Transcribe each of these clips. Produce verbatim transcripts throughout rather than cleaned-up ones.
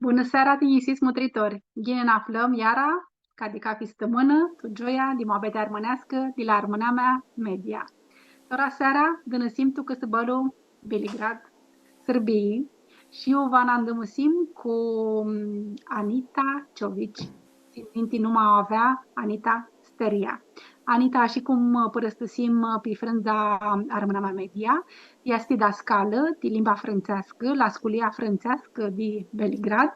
Bunã seara, tinjisits mutritori! Ghini nã aflãm iara, ca di cafi stãmãnã, tu gioia di muabeti armãneascã, di la Armãnamea Media. Tora seara, dãnãsim tu cãsãbãlu Beligrad, Sãrbii, shi iu va nã andãmusim cu, mm, Anita Ciovici. Tsãn minti, numa u avea Anita Steria. Anita, ashi cum, ã, pãrãstãsim, ã, pi frãndza, ã, Armãnamea Media, easti dascalã di limba frãntseascã la Sculia Frãntseascã di Beligrad.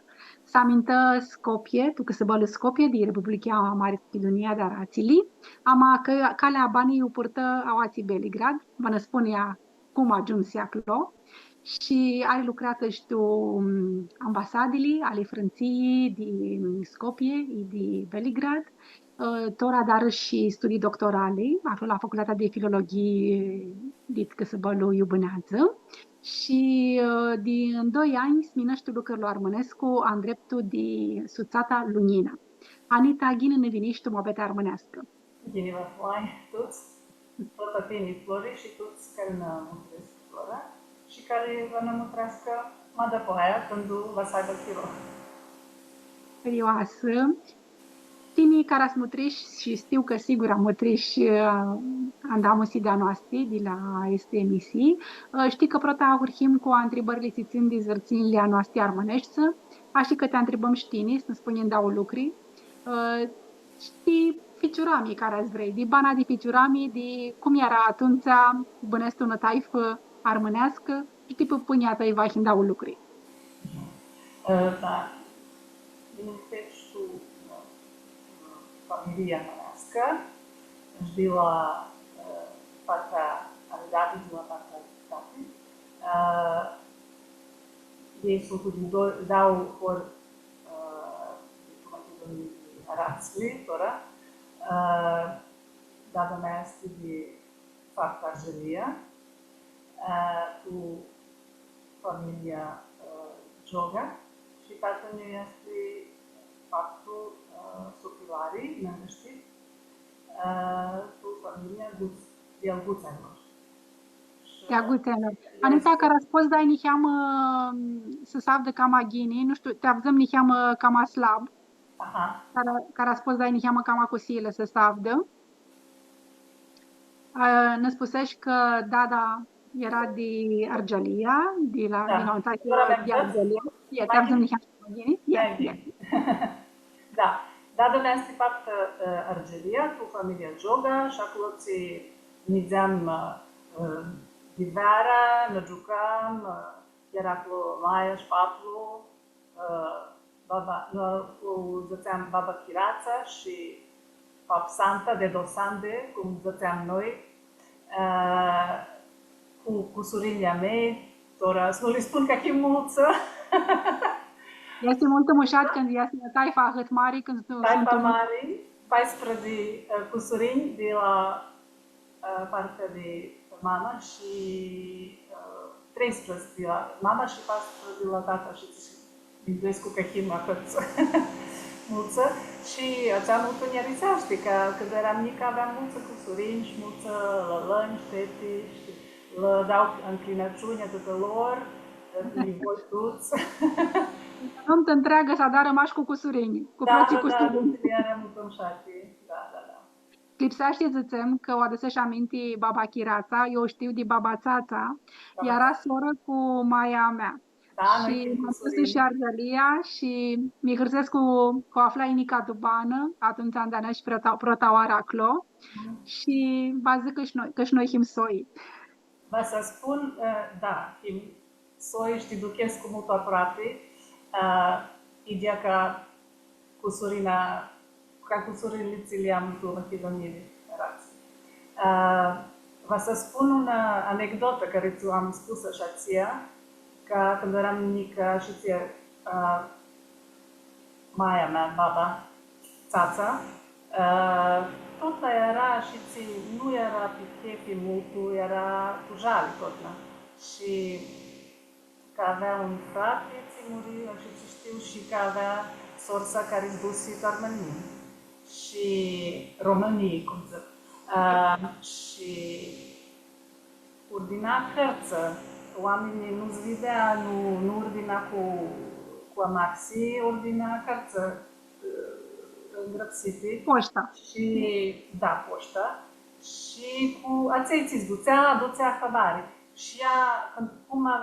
S-amintã Scopie, tu cãsãbãlu Scopie di Republica Machidunia di Aratsili, ama cã calea a banãljei u purtã aoatsi Beligrad, va nã spunã ea cum agiumsi aclo. Shi ari lucratã shi tu, mm, ambasadili ali Frãntsii di, mm, Scopie i di Beligrad. Ã, tora adarã shi studii doctorali, aclo la Facultatea di Filologhii dit cãsãbãlu iu bãneadzã. Shi, ã, di ndoi anj s-minã shi tu lucrul armãnescu, andreptu di Sutsata Lunjina. Anita, ghini nã vinish tu muabeti armãneascã. Ghini vã aflai tuts, prota tini, Flori, shi tuts cari nã mutrescu tora shi cari va nã mutreascã ma dapoaia, cãndu va s-aibã chiro. Hãrioasã. Tini cara s-mutrish shi shtiu cã sigura mutrish, ã, andamusi di a noasti, di la aesti emisii, ã, shtii cã prota ahurhim cu ntribãrli tsi tsãn di zãrtsinjli a noasti armãneshti, ashi cã ti ntribãm shi tini, s-nã spunj ndauã lucri, ã, shi di ficiurami cara s-vrei, di bana di ficiurami, di cum eara atumtsea, bãnedz tu unã taifã armãneascã, shi di pãpãnjlji a tãi vahi ndauã lucri. Ã, da. Mini crescu tu, ã, familii armãneascã, shi di la, ã, partea a dadi, di la partea a tati. Ã, elj suntu di do-, dauã hori, ã, di tu Machidunii di Aratsli, tora. Ã, dada mea easti di Farta Argelia, ã, tu familia, ã, Gioga, shi tatã-nju easti faptu, ã, Sofilari, Nãngãshti, ã, tu familia Guts-, di al Gutsanjlor. Di a Gutsanjlor. Anita, cara s-pots s-dai niheamã, s-avdã cama ghini, nu shtiu, ti avdzãm niheamã cama slab. Aha. Cara, cara s-pots s-dai niheamã cama cu silã s-avdã. Ã, nã spuseshi cã dada eara di Argelia, di la, da, di la un tati di Argelia. Ia, ti avdzãm niheamã ghini? Ia, ia. Da. Dada mea easti faptã, ã, Argelia, tu familia Gioga, shi aclo tsi nidzeam, ã, di veara, nã giucam, ã, eara aclo maia shi paplu, ã, baba, nu, cu, dzãtseam baba Chiratsa shi pap Santa, dedo Sande, cum dzãtseam noi, ã, cu, cu cusurinjlji a mei, tora s-nu li spun cã him multsã. Easti multu mushat cãndu easti taifa ahãt mari, cãndu suntu multsã. Taifa mari, paisprãdzatsi, ã, cusurinj di la ã, partea di mama shi, ã, treisprãdzatsi di la mama shi paisprãdzatsi di la tata shi tsi minduescu cã him ahãts multsã. Shi atsea multu nj-ariseashti, cã cãndu eram njicã aveam multsã cusurinj shi multsã lãlãnj, teti, shi lã dau ncljinaciunea a tãtãlor, ã, di voi tuts. Numtã ntreagã s-adarã mash cu cusurinj, cu protslji cusurinj. Da, da, da, eara multu mushati. Da, da, da. Lipseashti s-dzãtsem cã u adrãseshi aminti baba Chiratsa, eu u shtiu di baba Tsatsa, eara sorã cu maia a mea. Da, noi him cusurinj. Shi ma dusi shi Argelia shi mi hãrsescu cã u aflai nica tu banã, atumtsea anda nã shi prota, prota oarã aclo. Mhm. Shi va dzãc cã shi noi, cã shi noi him soi. Va s-spun, ã, da, him soi shi ti duchescu multu aproapi, ã, idyea ca cusurina, ca cusurinjli tsi li am tu Machidunii di Aratsi. Ã, va s-spun unã anecdotã cari tsã u am spusã shi a tsia, ca cãndu eram njicã shi a tsia, ã, maia mea, baba, Tsatsa, ã, totna eara shi tsi nu eara pi chefi multu, eara cu jali totna. Shi cã avea un frati tsi muri, shi tsi shtiu, shi cã avea sor-sa cari s-dusi tu Armãnii. Shi Romãnii, cum dzãc. Ã, shi urdina cãrtsã, oaminjlji nu s-videa, nu, nu urdina cu, cu amaxi, ordinea cãrtsã, ã, ngrãpsiti. Poshta. Shi, da, poshta. Shi cu atselj tsi s-dutsea, adutsea hãbari. Shi ea, cãndu, cum, ã,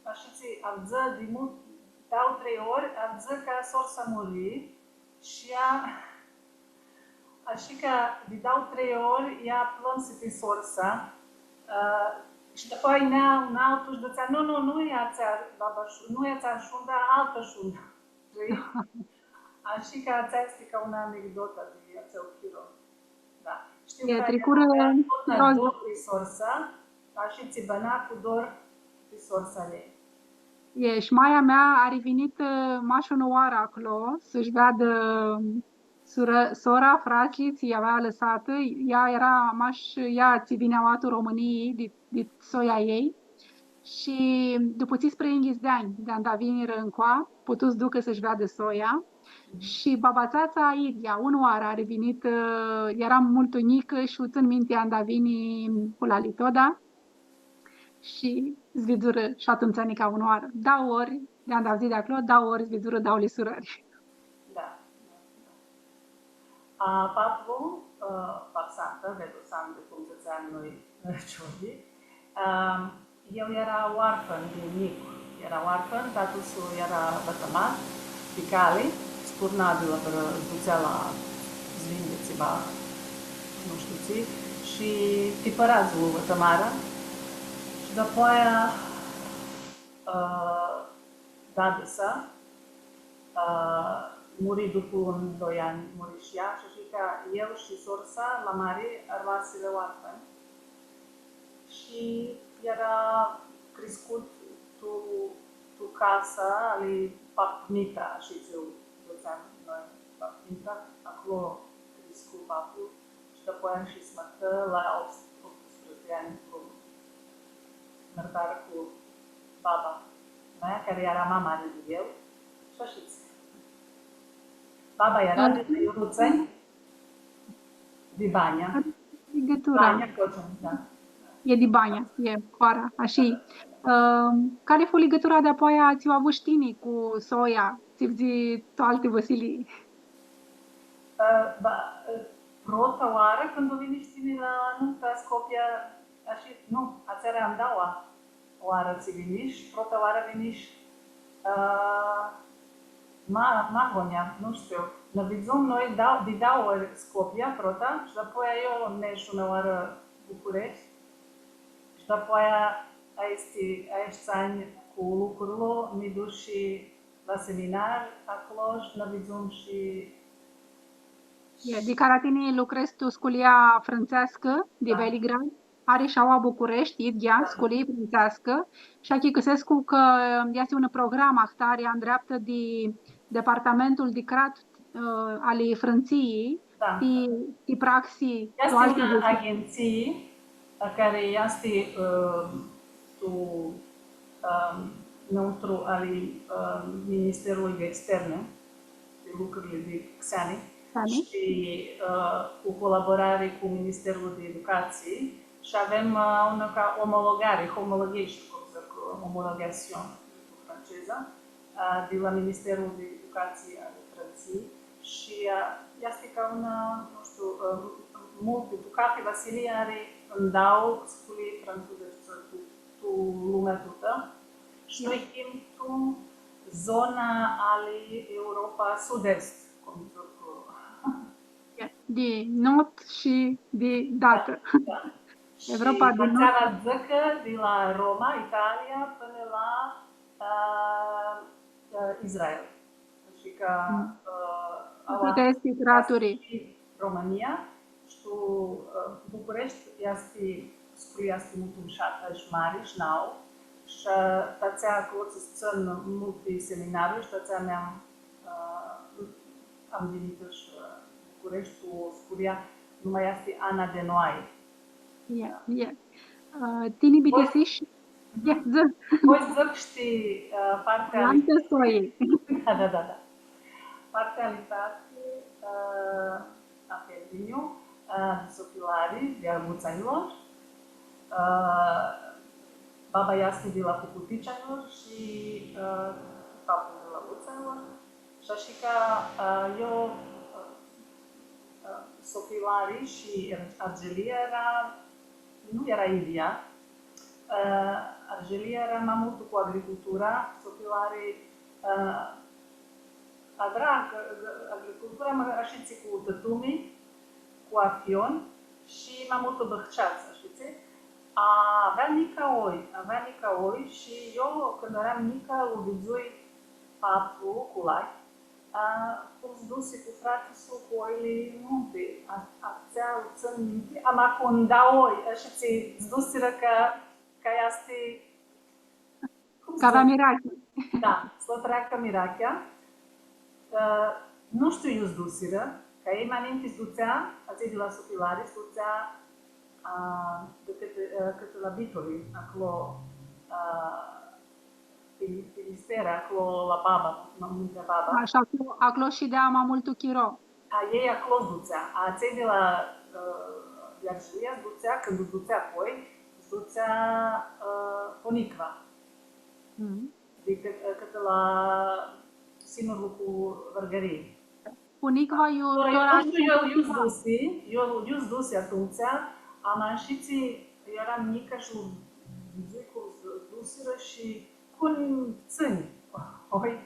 ashitsi, avdzã di multu, dauã, trei ori, avdzã cã sor-sa muri, shi ea, ashi cã di dauã, trei ori, ea plãnsi pi sor-sa, ã, shi dapoaia yinea un altu shi dzãtsea, „Nu, nu, nu e atsea, baba, sh-, nu e atsea shunda, altã shundã.” Shtii? Ashi cã atsea easti ca unã anecdotã di atsel chiro. Da. Shtiu cã tricurã ea avea totna dor di sor-sa, ashi tsi bãna cu dor di sor-sa a ljei. E, shi maia mea ari vinitã, ã, mash unã oarã aclo, s-shi veadã, ã, surã-, sora, fratslji, tsi avea alãsatã, ea eara mash ea tsi vinea tu Romãnii, di, di soia a ljei. Shi dupu tsisprãyinghits di anj, di anda vinirã ncoa, putu s-ducã s-shi veadã soia. Shi baba Tsatsa, idyea, unã oarã ari vinitã, ã, earam multu njicã shi u tsãn minti anda vini cu lali Toda. Shi s-vidzurã shi atumtsea nica unã oarã. Dauã ori, di anda avdzãi di aclo, dauã ori s-vidzurã dauli surãri. Da, da, da. A, paplu, ã, pap sãnatã, Vedu Sandu, cum dzãtseam noi, Ciordi, ã, el eara oarfãn di njic. Eara oarfãn, tatã-su eara vãtãmar, pi cali, s-turna di la vãrã, s-dutsea la s-vindi tsiva, nu shtiu tsi, shi tipãra dzãlu vãtãmara, shi dapoaia, ã, dadã-sa, ã, muri dupu un, doi anj, muri shi ea, shi ashi cã el shi sor-sa, la mari, armasirã oarfãnj. Shi eara criscut tu, tu casa ali pap Mita, ashi tsi u dzãtseam noi, pap Mita, aclo criscu paplu shi dapoaia shi s-mãrtã la optsprãdzatsi anj cu mãrtarã cu baba mea, cari eara ma mari di el, shi ashitsi. Baba eara di Iurutsãnj, di Banja. Ligãtura. Banja, Cocem, da. E di Banja, e hoara, ashi. Ãm, cari fu ligãtura di apoia tsi u avushi tini cu soia, tsi fudzi tu alti vãsilii? Ã, ba, ã, prota oarã, cãndu vinishi tini la numta Scopia, ashi, nu, atsea eara a daua oarã tsi vinishi, prota oarã vinishi, ã, ma, ma agonja, nu shtiu. Nã vidzum noi da, di dauã ori Scopia, prota, shi dapoaia eu neshu unã oarã Bucureshti. Shi dapoaia aesti, aeshti anj cu lucrul, mi dushi la seminar, aclo shi nã vidzum shi... E, di cara tini lucredz tu sculia frãntseascã di Beligrad, ari shi aua Bucureshti, idyea, sculii frãntseascã, shi achicãsescu cã easti un program ahtari andreaptã di Departamentul di Crat, ã, ali Frãntsii, ti, ti praxi, tu alti vãsilii. Easti unã aghentsii, ã, cari easti, ã, tu, ã, nãuntru ali, ã, Ministerului de Externe, di lucrurli di xeani, shi, ã, cu colaborari cu Ministerlu di Educatsii shi avem, ã, unã ca omologari, homologation, cum dzãc, omologation tu francezã, ã, di la Ministerlu di Educatsii ali Frãntsii shi, ã, easti ca unã, nu shtiu, ã, multi, tu cathi vãsilii ari ndauã sculii frãntsudeshti tu, tu lumea tutã. Shi noi him tu zona ali Europa Sud-Est, cum dzãc. Di nord shi di datã. Da. Europa di nord. Shi va dzãcã di la Roma, Italia, pãnã la, ã, ã, Israel. Shi cã, ã, aua easti craturi. Romãnia, shi tu, ã, Bucureshti easti, sculia easti multu mushatã shi mari shi nauã, shi, ã, ti atsea aclo tsi s-tsãn multi seminarii shi ti atsea mi-am, ã, am vinitã shi, ã, Bucureshti, tu sculia, numa easti Ana de Noailles. Ie, ie. Ã, tini bitisishi? Ie, dzã. Voi s-dzãc shi, ã, partea ali... Alantã soi. Da, da, da, da. Partea ali tati, ã, a Feldinju, ã, di Sofilari, di a Gutsãnjlor. Ã, baba easti di la Cucuticeanjlor shi, ã, paplu di la Shi ashi ca, ã, eu, ã, ã, Sofilari shi Ar-, Argelia eara, nu eara idyea. Ã, Argelia eara ma multu cu agricultura, Sofilari, ã, adra ag-, ag-, agricultura, ma ashitsi cu tãtumi, cu afion shi ma multu bãhceats, ashitsi. A, avea nica oi, avea nica oi shi eu, cãndu earam njicã, lu vidzui paplu cu lachi, a, cum s-dusi cu frati-su cu oili tu munti, a, atsea u tsãn minti, ama cu un dauã oi, ashitsi s-dusirã ca, ca easti, cum s-dzãc? Ca avea mirachea. Da, s-lã treacã mirachea. Ã, nu shtiu iu s-dusirã, ca elj ma ninti s-dutsea, atselj di la Sofilari, s-dutsea, a, di cãtã, ã, cãtã la Bitoli, aclo, a, Pili-, Pilisterã, aclo la Baba, ma munti Baba. A, shi aclo, aclo shidea ma multu chiro. A, elj aclo s-dutsea. A, atselj di la, ã, di Argelia s-dutsea, cãndu s-dutsea apoi, s-dutsea, ã, Ponicva. Mhm. Di cã-, cãtã la sinurlu cu Vãrgãrii. Ponicva, eu... Tora, eu tora nu shtiu, eu, iu s-dusi, eu, iu s-dusi atumtsea, ama ashitsi, eu earam njicã shi lu vidzui cum s-dusirã shi cu un tsãn. Oi,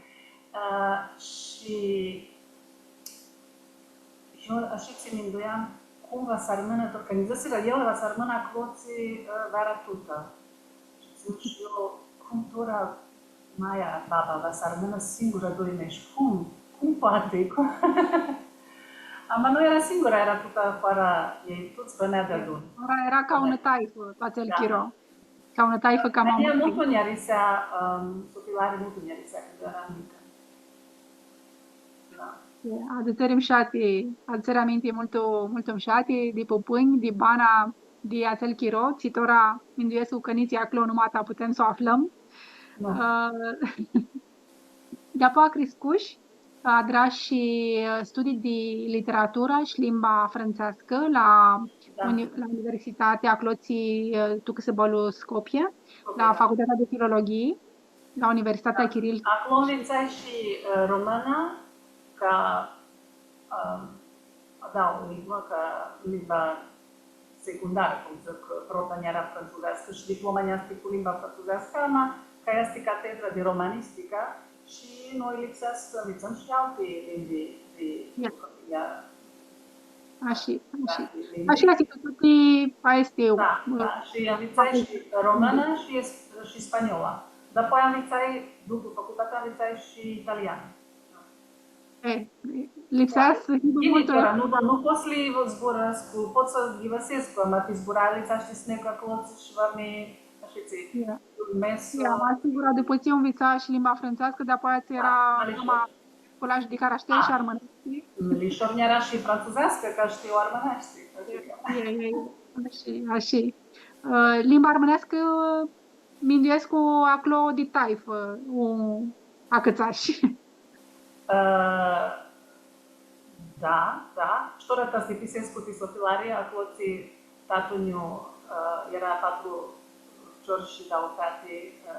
ã, shi eu ashitsi minduiam cum va s-armãnã, tora, cã nji dzãsirã, el va s-armãnã aclotsi, ã, veara tutã. Shi dzãc shi eu, cum tora maia, baba, va s-armãnã singurã doi mesh? Cum? Cum poati? Cum? Ama nu eara singurã, eara tutã hoara, elj tuts bãna deadun. Hoara eara ca unã taifã, tu atsel chiro. Ca unã taifã, ca ma multu. Mini multu nj-arisea, ãm, Sofilari multu nj-arisea cãndu earam njicã. Da. E, adutseri mushati, adutseri aminti multu, multu mushati, di pãpãnj, di bana, di atsel chiro, tsi tora minduescu cã nitsi aclo nu ma ta putem s-u aflãm. Da. Ã, dapoaia criscushi, adrashi, ã, studii di literaturã shi limba frãntseascã la, da, uni-, la universitatea aclotsi, ã, tu cãsãbãlu Scopia, la, Scopia, da, Facultatea di Filologhii, la Universitatea, da, Chiril. Aclo nvitsai shi, ã, romãna ca, ã, da, unã limbã, ca limba secundarã, cum dzãc, prota nj-eara frãntsuzeascã shi diploma nj-easti cu limba frãntsuzeascã, ama ca easti catedra di romanisticã shi noi lipsea s-nvitsãm shi alti limbi di, di, ia, familia. Ashi, da, ashi. Di limbi. Ashi easti, cu tuti aesti, da, ã, da, shi nvitsai shi romãna shi es-, shi spaniola. Dapoaia nvitsai, dupã facultati, nvitsai shi italianã. E, lipsea s-hibã multu. Tora, nu, nu pot s-li zburãscu, pot s-li ghivãsescu, ama ti zburari lipseashti s-negu aclo shi va mi, ashitsi, ia, un mes. Ia, ma sigura, dupã tsi u nvitsash shi limba frãntseascã, dapoaia tsi eara, da, ma lishor. Culash di carashtel shi armãneashti. Lishor nj-eara shi frãntsuzeascã, cã shtiu armãneashti. Ia, ia, ia. Ashi, ashi. Ã, limba armãneascã, minduescu aclo di taifã u acãtsash. Ã, da, da. Shi tora ta s-dipisescu ti Sofilari, aclotsi tatã-nju, ã, eara patru ficiori shi dauã feati, ã,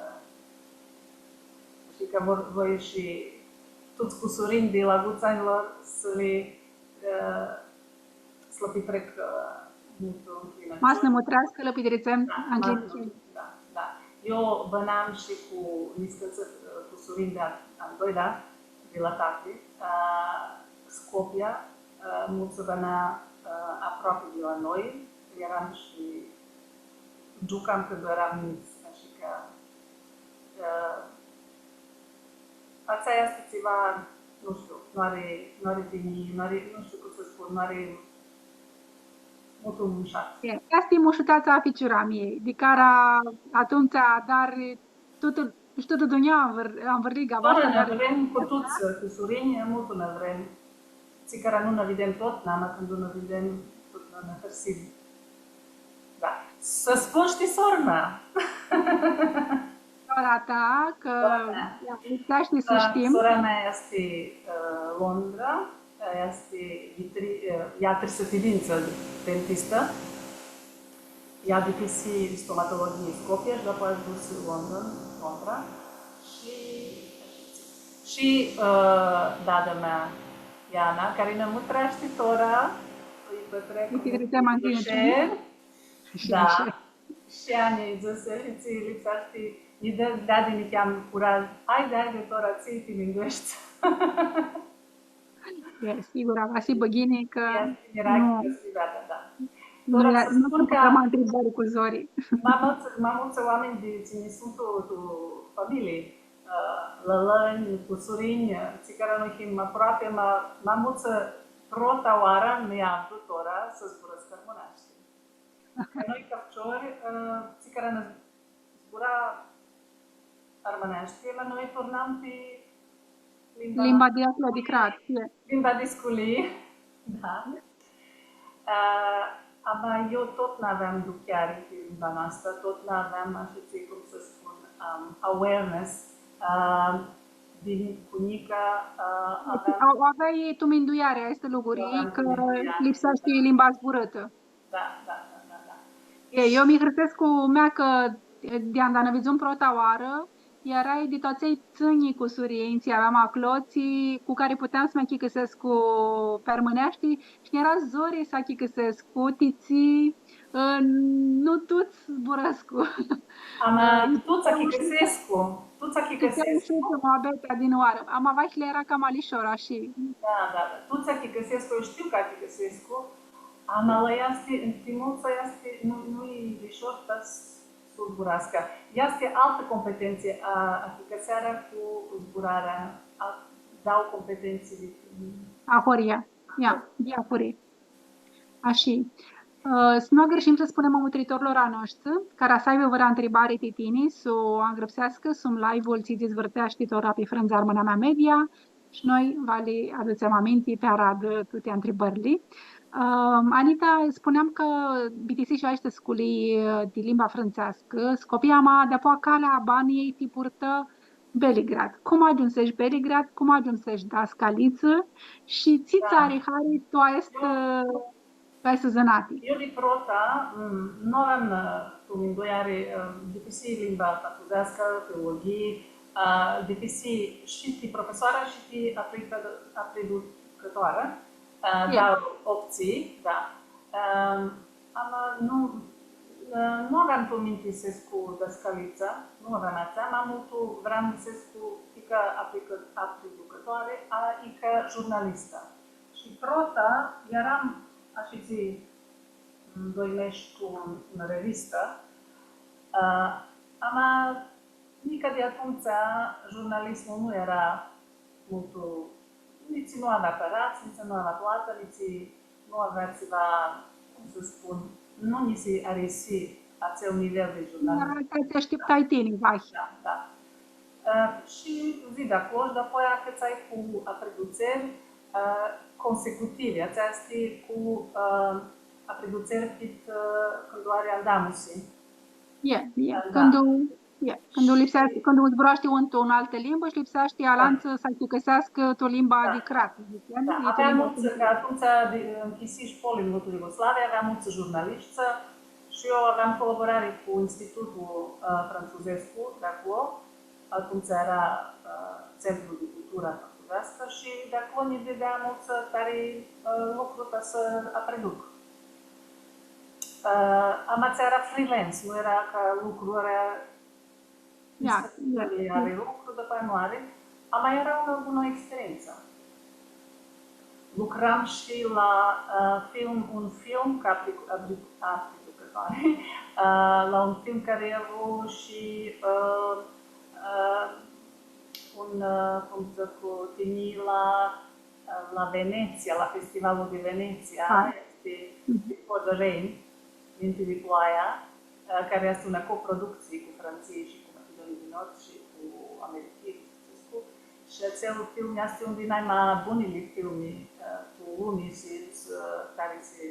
shi cã vor, voi shi tuts cusurinj di la guts anjlor s-li, ã, s-lã pitrec, ã, multu ncljinãciuni. Ma s-nã mutreascã, lã pitritsem, da, ncljinãciuni. Da, da. Eu bãnam shi cu niscãntsã, ã, cusurinj di a, a doilea, di la tati, ã, Scopia, ã, multsã bãna, ã, aproapi di la noi, earam shi giucam cãndu earam njits, ashi cã, ã, atsea easti tsiva, nu shtiu, nu ari, nu ari tinjii, nu ari, nu shtiu cum s-spun, nu ari multu mushat. E, easti mushuteatsa a ficiuramiljei, di cara atumtsea, dar tutã, shi tutã dunjaua anvãr-, anvãrliga. Tora voastrã, nã, dar vrem cu tuts, cusurinj, multu nã vrem. Tsi cara nu nã videm totna, ama cãndu nã videm, totna nã hãrsim. Da. S-spun shi ti sor-mea. Sora ta, cã, sora mea, ea, lipseashti s-shtim. Sora mea easti, ã, Londra, ea easti yitri-, ã, yatrisã ti dintsã, dentistã. Ea dipisi stomatologhii Scopia shi dapoaia s-dusi London, Londra. Shi, shi Shi, ã, dada mea, Iana, cari nã mutreashti tora, ãlj pãtrec. Ãlj pãtrec cu multu anghini, share. Shi da. Shi a njia dzãsi, shi tsi lipseashti, nji dã, deadi niheam curaj. Haidi, haidi, tora, tsi ti mindueshti. E, sigura, va s-hibã ghini cã easti mirachi, nu, easti, da, da, da. Nu, tora, e, s-spun cã ma ntribãri cu zori. Ma multsã, ma multsã oaminj di tsi nji suntu tu, tu familii, ã, lãlãnj, cusurinj, ã, tsi cara nu him aproapi, ma, ma multsã prota oarã nã avdu tora s-zburãscã armãneashti. Cã noi, ca ficiori, ã, tsi cara nã zbura armãneashti, ma noi turnam pi limba, limba di aclo, di crat, e. Limba di sculii, da. Ã, ama eu totna aveam duchiari pi limba noastrã, totna aveam, ashitsi, cum s-spun, ãm, awareness, ã, di cu njicã, ã, aveam... Au, aveai tu mindueari aesti lucri, eu aveam cã tu mindueari, lipseashti, da, limba zburãtã. Da, da, da, da, da. E, eu mi hãrsescu mea cã, e, di anda nã vidzum prota oarã, earai di tu atselj tsãnj cusurinj tsi aveam aclo, tsi, cu cari puteam s-mi achicãsescu pi armãneashti, shi nj-eara zori s-achicãsescu, ti tsi, ã, nu tuts zburãscu. Ama, ã, tuts achicãsescu, tuts achicãsescu. Muabetea di unãoarã. Ama vahi lã eara cama lishor, ashi. Da, da, da. Tuts achicãsescu, eu shtiu cã achicãsescu, ama la easti, ti multsã easti, nu, nu-i lishor ta s-u zburascã. Easti altã competentsã, a, achicãsearea cu zburarea, a, dauã competentsã di... Ahoryea, ia, di ahoryea. Ashi. Ã, s-nu agãrshim s-spunem a mutritorlor a noshtri, cara s-aibã vãrã ntribari ti tini, s-u angrãpseascã sum live-ul tsi s-dizvãrteashti tora pi frãndza Armãnamea Media, shi noi va li adutsem aminti pi aradã tuti ntribãrli. Ãm, Anita, spuneam cã bitisishi aestã sculii, ã, di limba frãntseascã, scopi, ama deapoa calea a banãljei ti purtã Beligrad. Cum agiumseshi Beligrad? Cum agiumseshi dascalitsã? Shi tsi tsã ari hari tu aestã, tu aestã zãnati? Eu di prota, mm, nu aveam, ã, tu mindueari, ã, dipisii limba frantsuzeascã, teologhii, ã, dipisii shi ti profesoarã shi ti apriducã-, apriducãtoarã, ã, da, optsii, da. Ã, ama nu, ã, nu aveam tu minti s-escu dascalitsã, nu aveam atsea, ma multu vream s-escu icã apriducã-, apriducãtoari, a, icã jurnalistã. Shi prota, earam ashitsi, mm, doi mesh tu unã revistã, ã, ama nica di atumtsea jurnalismul nu eara multu, nitsi nu avea pãradz, nitsi nu avea platã, nitsi nu avea tsiva, cum s-spun, nu nji si arisi atsel nivel di jurnalism. Eara tsi ashtiptai tini, vahi. Da, da. Ã, shi zi di aclo, shi dapoaia acãtsai cu apridutseri, ã, consecutivi, atsea easti cu, ã, apridutseri pit, ã, cãndu ari andamusi. E, e. Ã, da. Cãndu, e, cãndu lipseashti, cãndu zburashti un tu unã altã limbã shi lipseashti alantsã s-achicãseascã tu limba di crat, dzãtsem, da, avea multsã, cã atumtsea di, nchisi shcoli tu Iugoslavia, avea multsã jurnalishti, shi eu aveam colaborari cu Institutul, ã, Frantsuzescu di aclo, atumtsea eara, ã, Centrul di Cultura Frantsuzascã shi di aclo nji dãdea multsã tari, ã, lucru ta s-apriduc. Ã, ama atsea eara freelance, nu eara ca lucru, eara... Ia, ia. Ari lucru, dapoaia nu ari. Ama eara unã bunã experientsã. Lucram shi la, ã, film, un film, ca apri-, apri-, apriducãtoari, ã, la un film cari avu shi, ã, ã, un, ã, cum dzãc, cu tinjii la, ã, la Venetsia, la Festivalul di Venetsia, easti Before the Rain, Ninti di Ploaia, ã, cari easti unã coproductsii cu Frãntsii shi cu Machidunii di Nord shi cu Americhii, cu Frantsuzescu. Shi atsel film easti un di nai ma bunili filmi, ã, tu lumi shi, ã, cari si,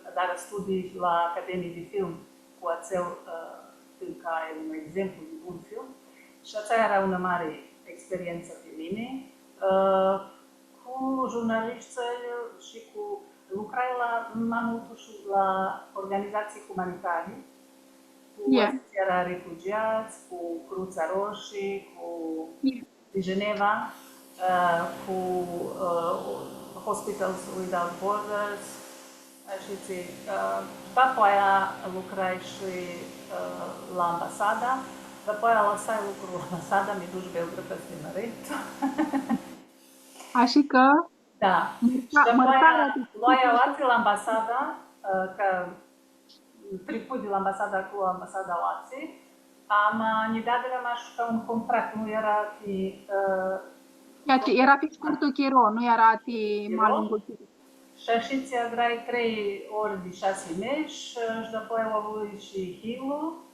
ã, adarã studii la Academii di Film cu atsel, ã, film ca un exemplu di bun film. Shi atsea eara unã mari experientsã pi mini. Ã, cu jurnalishti shi cu, lucrai la, ma multu shi la organizatsii humanitari, cu Asociatsia Refugiats, cu Crutsea Roshi, cu di Geneva, ã, cu, ã, Hospitals Without Borders, ashitsi, ã, dapoaia lucrai shi, ã, la ambasada, dapoaia lãsai lucrul la ambasada, mi dush Belgrad pi tinãritu. Ashi cã Da. Shi dapoaia loai aoatsi la ambasada, ã, cã tricui di la ambasada cu ambasada aoatsi, ama nji deadirã mash ca un contract, nu eara ti, ã, Cã ti, eara pi scurtu chiro, nu eara ti ma lungu chiro. Shi ashitsi adrai trei ori di shasi mesh, ã, shi dapoaia u avui shi hilu,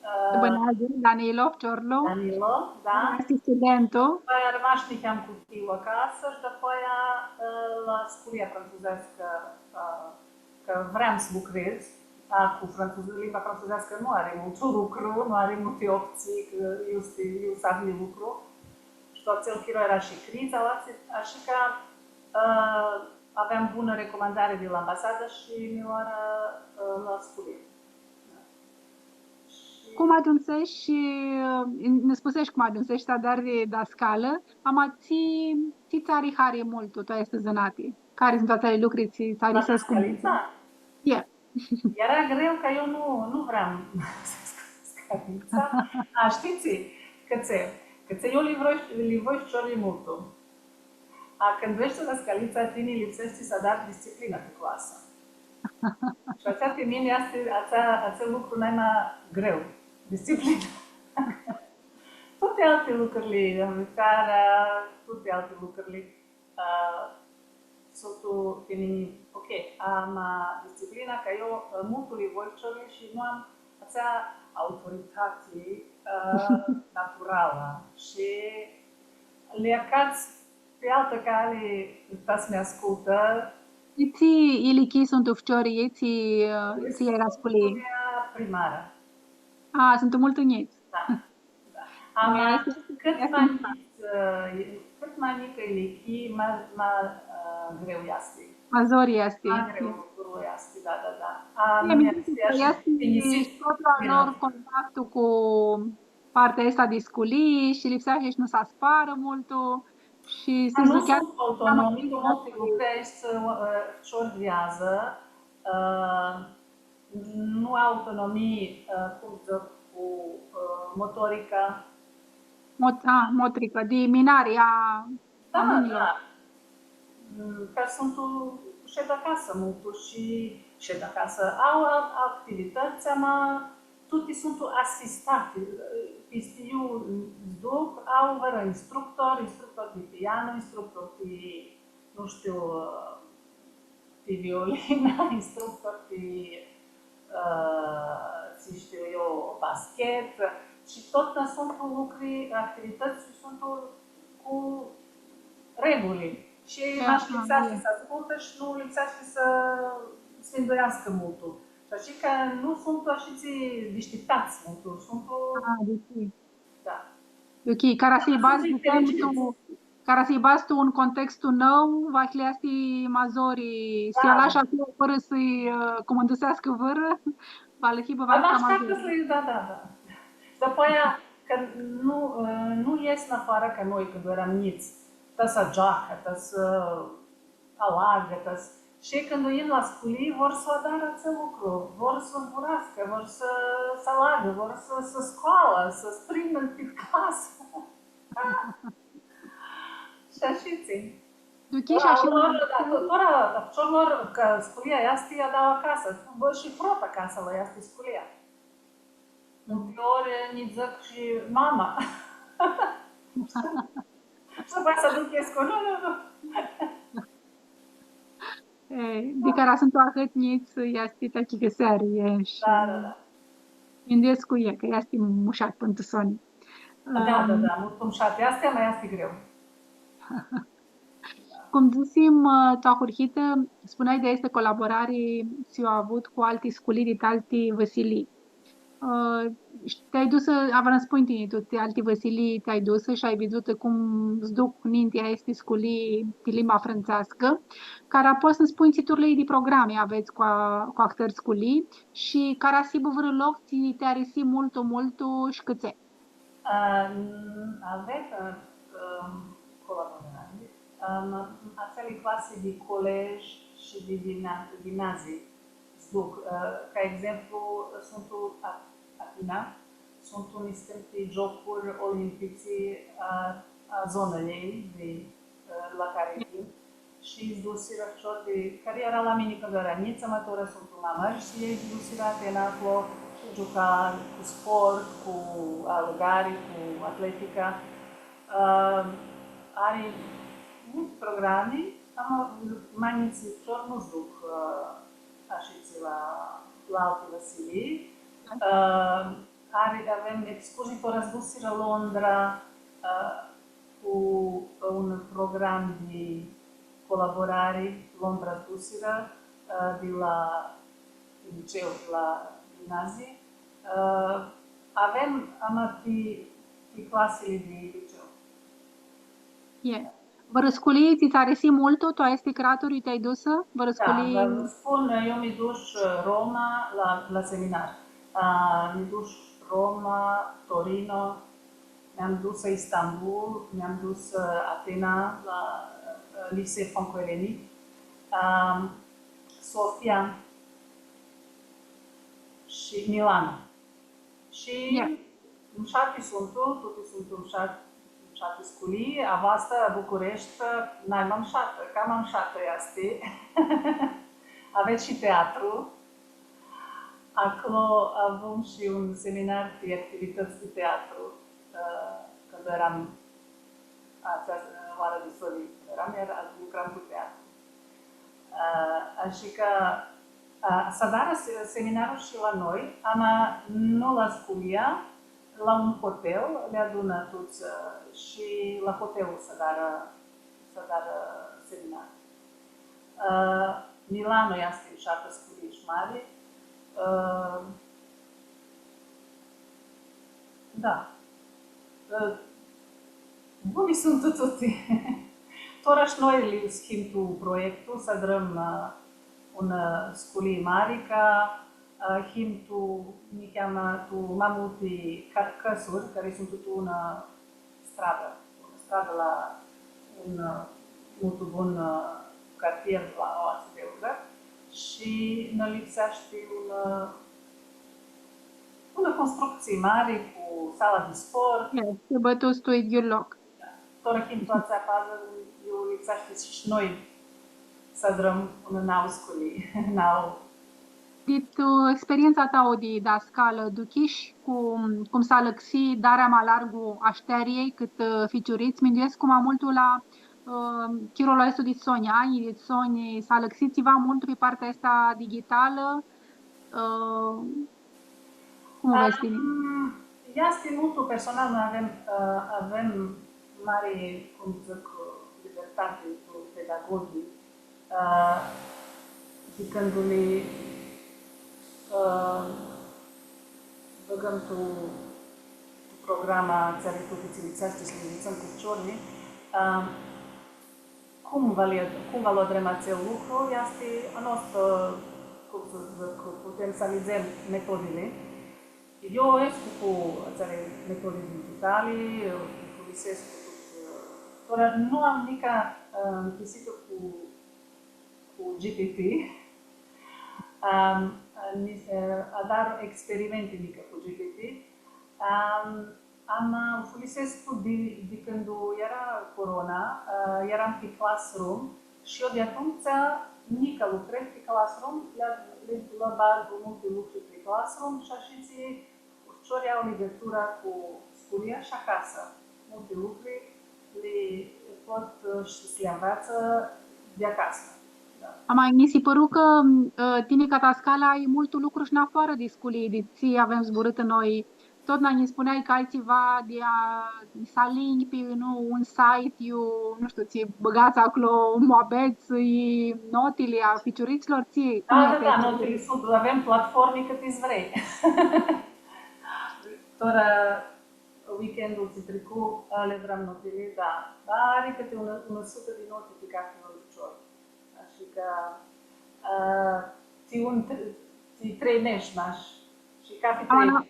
Ã, Bãneadzã, Danilo, ficiorlu. Danilo, da. Easti studentu. Dapoaia armash niheam cu hilu acasã shi dapoaia, ã, la sculia frantsuzeascã, ã, cã vream s-lucredz, a, cu frantsuze-, limba frantsuzeascã nu ari multu lucru, nu ari multi optsii, cã iu s-, iu s-afli lucru. Shi tu atsel chiro eara shi criza, ashi cã, ã, aveam bunã recomandari di la ambasadã shi mi loarã, ã, la sculia. Cum agiumsesh shi, ã, nã spusesh cum agiumsesh s-adari dascalã, ama tsi, tsi tsã ari hari multu tu aestã zãnati? Cari suntu atseali lucri tsi tsã arisescu multu? Dascalitsa? Ie. Eara greu cã eu nu, nu vream s-, s-, s-, s-, s-, A, shtii tsi? Cãtse, cãtse eu livroi, livroi ficiorlji multu. A, cãndu eshti dascalitsa, tini lipseashti s-adari disciplinã pi clasã. Shi atsea ti mini easti, atsea, atsel lucru naima greu. Disciplina. Tuti alti lucruri, mãcarea, tuti alti lucruri, ã, suntu ti mini, ok, ama disciplina, cã eu, ã, multu li voi ficiorlji shi nu am atsea autoritati, ã, naturalã. Shi li acats pi altã cali, ta s-mi ascultã. Tsi ilichii suntu ficiorlji, tsi, ã, tsi eara sculii? Primarã. A, suntu multu njits. Da, da. Ama, cãt ma njits, ã, cãt ma njicã ilichii, ma, ma, ã, greu easti. Ma zori easti. Ma greu lucru easti, da, da, da. A, mi minduescu cã easti shi protlu a lor contactu cu partea aestã di sculii shi lipseashti shi nu s-asparã multu shi s-ducheascã. Nu suntu autonomi, cum ti lucredz, ã, ficiori di adzã, ã, nu au autonomii, ã, cum dzãc, cu, ã, motorica. Mot-, a, motrica, di minari a, a mãnjlor. Da, da. Mm, cã suntu, shed acasã multu shi shed acasã. Au a-, activitãts, ama tuti suntu asistati. Pisti iu s-duc, au vãrã instructor, instructor di piano, instructor di, nu shtiu, pi violinã, instructor pi, ã, tsi shtiu eu, basket, shi totna suntu lucri, activitãts tsi suntu cu reguli. Shi mash lipseashti s-ascultã shi nu lipseashti s-, s-minduiascã multu. Shi ashi cã nu suntu ashitsi dishtiptats multu, suntu... A, deci. Da. Ok, cara s-lji badz, di exemplu, cara s-lji badz tu un contextu nãu, va lã easti ma zori, s-lji alash aclo fãrã s-lji, ã, cumãnduseascã vãrã, va lã hibã, va lã hibã ma zori. Da, da, da. Dapoaia, cã nu, ã, nu ies nafoarã ca noi cãndu earam njits, ta s-agioacã, ta s-, alagã, ta s-, shi cãndu yin la sculii, vor s-u adarã atsel lucru, vor s-zburascã, vor s-, s-alagã, vor s-, s-scoalã, s-strãnã pi clasã. Shi ashitsi. Duchi shi ashi. Tora, da, to-, tora, ficiorlor, cã sculia easti, lj-adau acasã. Bã, shi prota casã lã easti sculia. Multi ori nji dzãc shi mama. Shi dapoaia s-aduchescu, nu, nu, nu. E, di cara suntu ahãt njits, easti ti achicãseari, e, shi... Da, da, da. Minduescu cu e, cã easti mushat pãn tu soni. Da, da, da, multu mushat easti, ma easti greu. Cum dzãsim, ã, tu ahurhitã, spuneai di aestã colaborari tsi u avut cu alti sculii di alti vãsilii. Ã, shi ti-ai dusã, avram s-spunj tini, tu ti alti vãsilii ti-ai dusã shi ai vidzutã cum s-duc ninti aesti sculii di limba frãntseascã, cara pots s-nã spunj tsi turlii di programi avets cu a-, cu ahtãri sculii shi cara s-hibã vãrã loc tsi ti arisi multu, multu shi cãtse. Ã, avem, ã, Colaborari. Ãm, atseali clasi di colej shi di ghimna-, ghimnazii s-duc. Ã, ca exemplu, suntu a-, Atina, suntu niscãnti giocuri olimpitsi a, a zonãljei di, ã, la cari him. Shi s-dusirã ficiori di, cari eara la mini cãndu eara njits, ma tora suntu ma mãri, shi elj s-dusirã Atena aclo shi giuca cu sport, cu alãgari, cu atletica. Ã, ari multi programi, ama ma njits ficiori nu s-duc, ã, ashitsi la, la alti vãsilii. Ã, ari, avem excursii, tora s-dusirã Londra, ã, cu un program di colaborari, Londra s-dusirã, ã, di la liceu, di la ghimnazii. Ã, avem ama ti, ti clasili di liceu. E. Vãrã sculii tsi ts-arisi multu, tu aesti craturi ti-ai dusã? Vãrã sculii? Da, vã spun, eu mi dush, ã, Roma la, la seminar. Ã, mi dush Roma, Torino, mi-am dus Istanbul, mi-am dus, ã, Atena, la, ã, Liceu Franco-Elenic, ã, Sofia shi Milano. Shi mshati suntu, tuti suntu mshat-, mshati sculii, avasta, Bucureshti, nai ma mshatã, cama mshatã easti. Avets shi teatru. Aclo avum shi un seminar di activitãts di teatru, ã, cãndu eram atsea, ã, oarã di soni, eram, eara, lucram cu teatru. Ã, ashi cã, ã, s-adarã se-, seminarlu shi la noi, ama nu la sculia, la un hotel, li adunã tuts, ã, shi la hotel s-adarã, s-adarã seminar. Ã, Milano easti mshatã sculii shi mari. Ã, da. Ã, buni suntu tuti. Tora shi noi li s-him tu proiectu, s-adrãm, ã, unã, ã, sculii mari, ca, ã, him tu, niheamã, tu ma multi ca-, cãsuri, cari suntu tu unã stradã, unã stradã la un, ã, multu bun, ã, cartier la aoatsi Beograd, shi nã lipseashti un, ã, unã constructsii mari cu sala di sport. E, s-bãtuts tu idyiul loc. Tora him tu atsea fazã, iu lipseashti shi noi s-adrãm unã nauã sculii, nauã. Di tu experientsa ta di dascalã, duchish cu, cum s-alãxi darea ma largu a shteariljei cãtã, ã, ficiurits, minduescu ma multu la, ã, chirolu aestu di soni, anjlji di soni, s-alãxi tsiva multu pi partea aestã digitalã, ã, Cum u vedz tini? Am, easti multu personal, noi avem, ã, avem mari, cum dzãc, libertati cu pedagoghii, ã, di cãndu li, ã, bãgãm tu, tu programa tsi ari tuti tsi lipseashti s-li nvitsãm cu ficiorlji, ã, Cum va li-, cum va lu adrãm atsel lucru, easti a noastrã, cum s-dzãc, putem s-alidzem metodili. Eu escu cu atseali metodi digitali, u fulisescu tut, tora nu am nica, ã, nchisitã cu, cu G P T. Am, ni, ã, adar experimenti nica cu G P T. Am, Am, ã, u fulisescu di, di cãndu eara corona, ã, earam pi Classroom shi eu di atumtsea nica lucredz pi Classroom, li, li, li bag multi lucri pi Classroom shi ashitsi ficiorlji au ligãtura cu sculia shi acasã. Multi lucri li pot, ã, shi s-li anveatsã di acasã. Da. Ama nji si pãru cã, ã, tini ca dascalã ai multu lucru shi nafoarã di sculii, di tsi avem zburãtã noi. Totna nji spuneai cã ai tsiva di a, s-alinj pi, nu, un site, iu, nu shtiu, tsi bãgats aclo muabets, i notili a ficiuritslor, tsi, cum easti? Da, da, da, notili suntu, avem platformi cãti s-vrei. Tora weekendul tsi tricu, ã, li adram notili, da. Da, ari cãti unã, unã sutã di noti pi cathi un ficior. Ashi cã, ã, ti un, ti trei mesh mash. Shi cathi trei. Ama,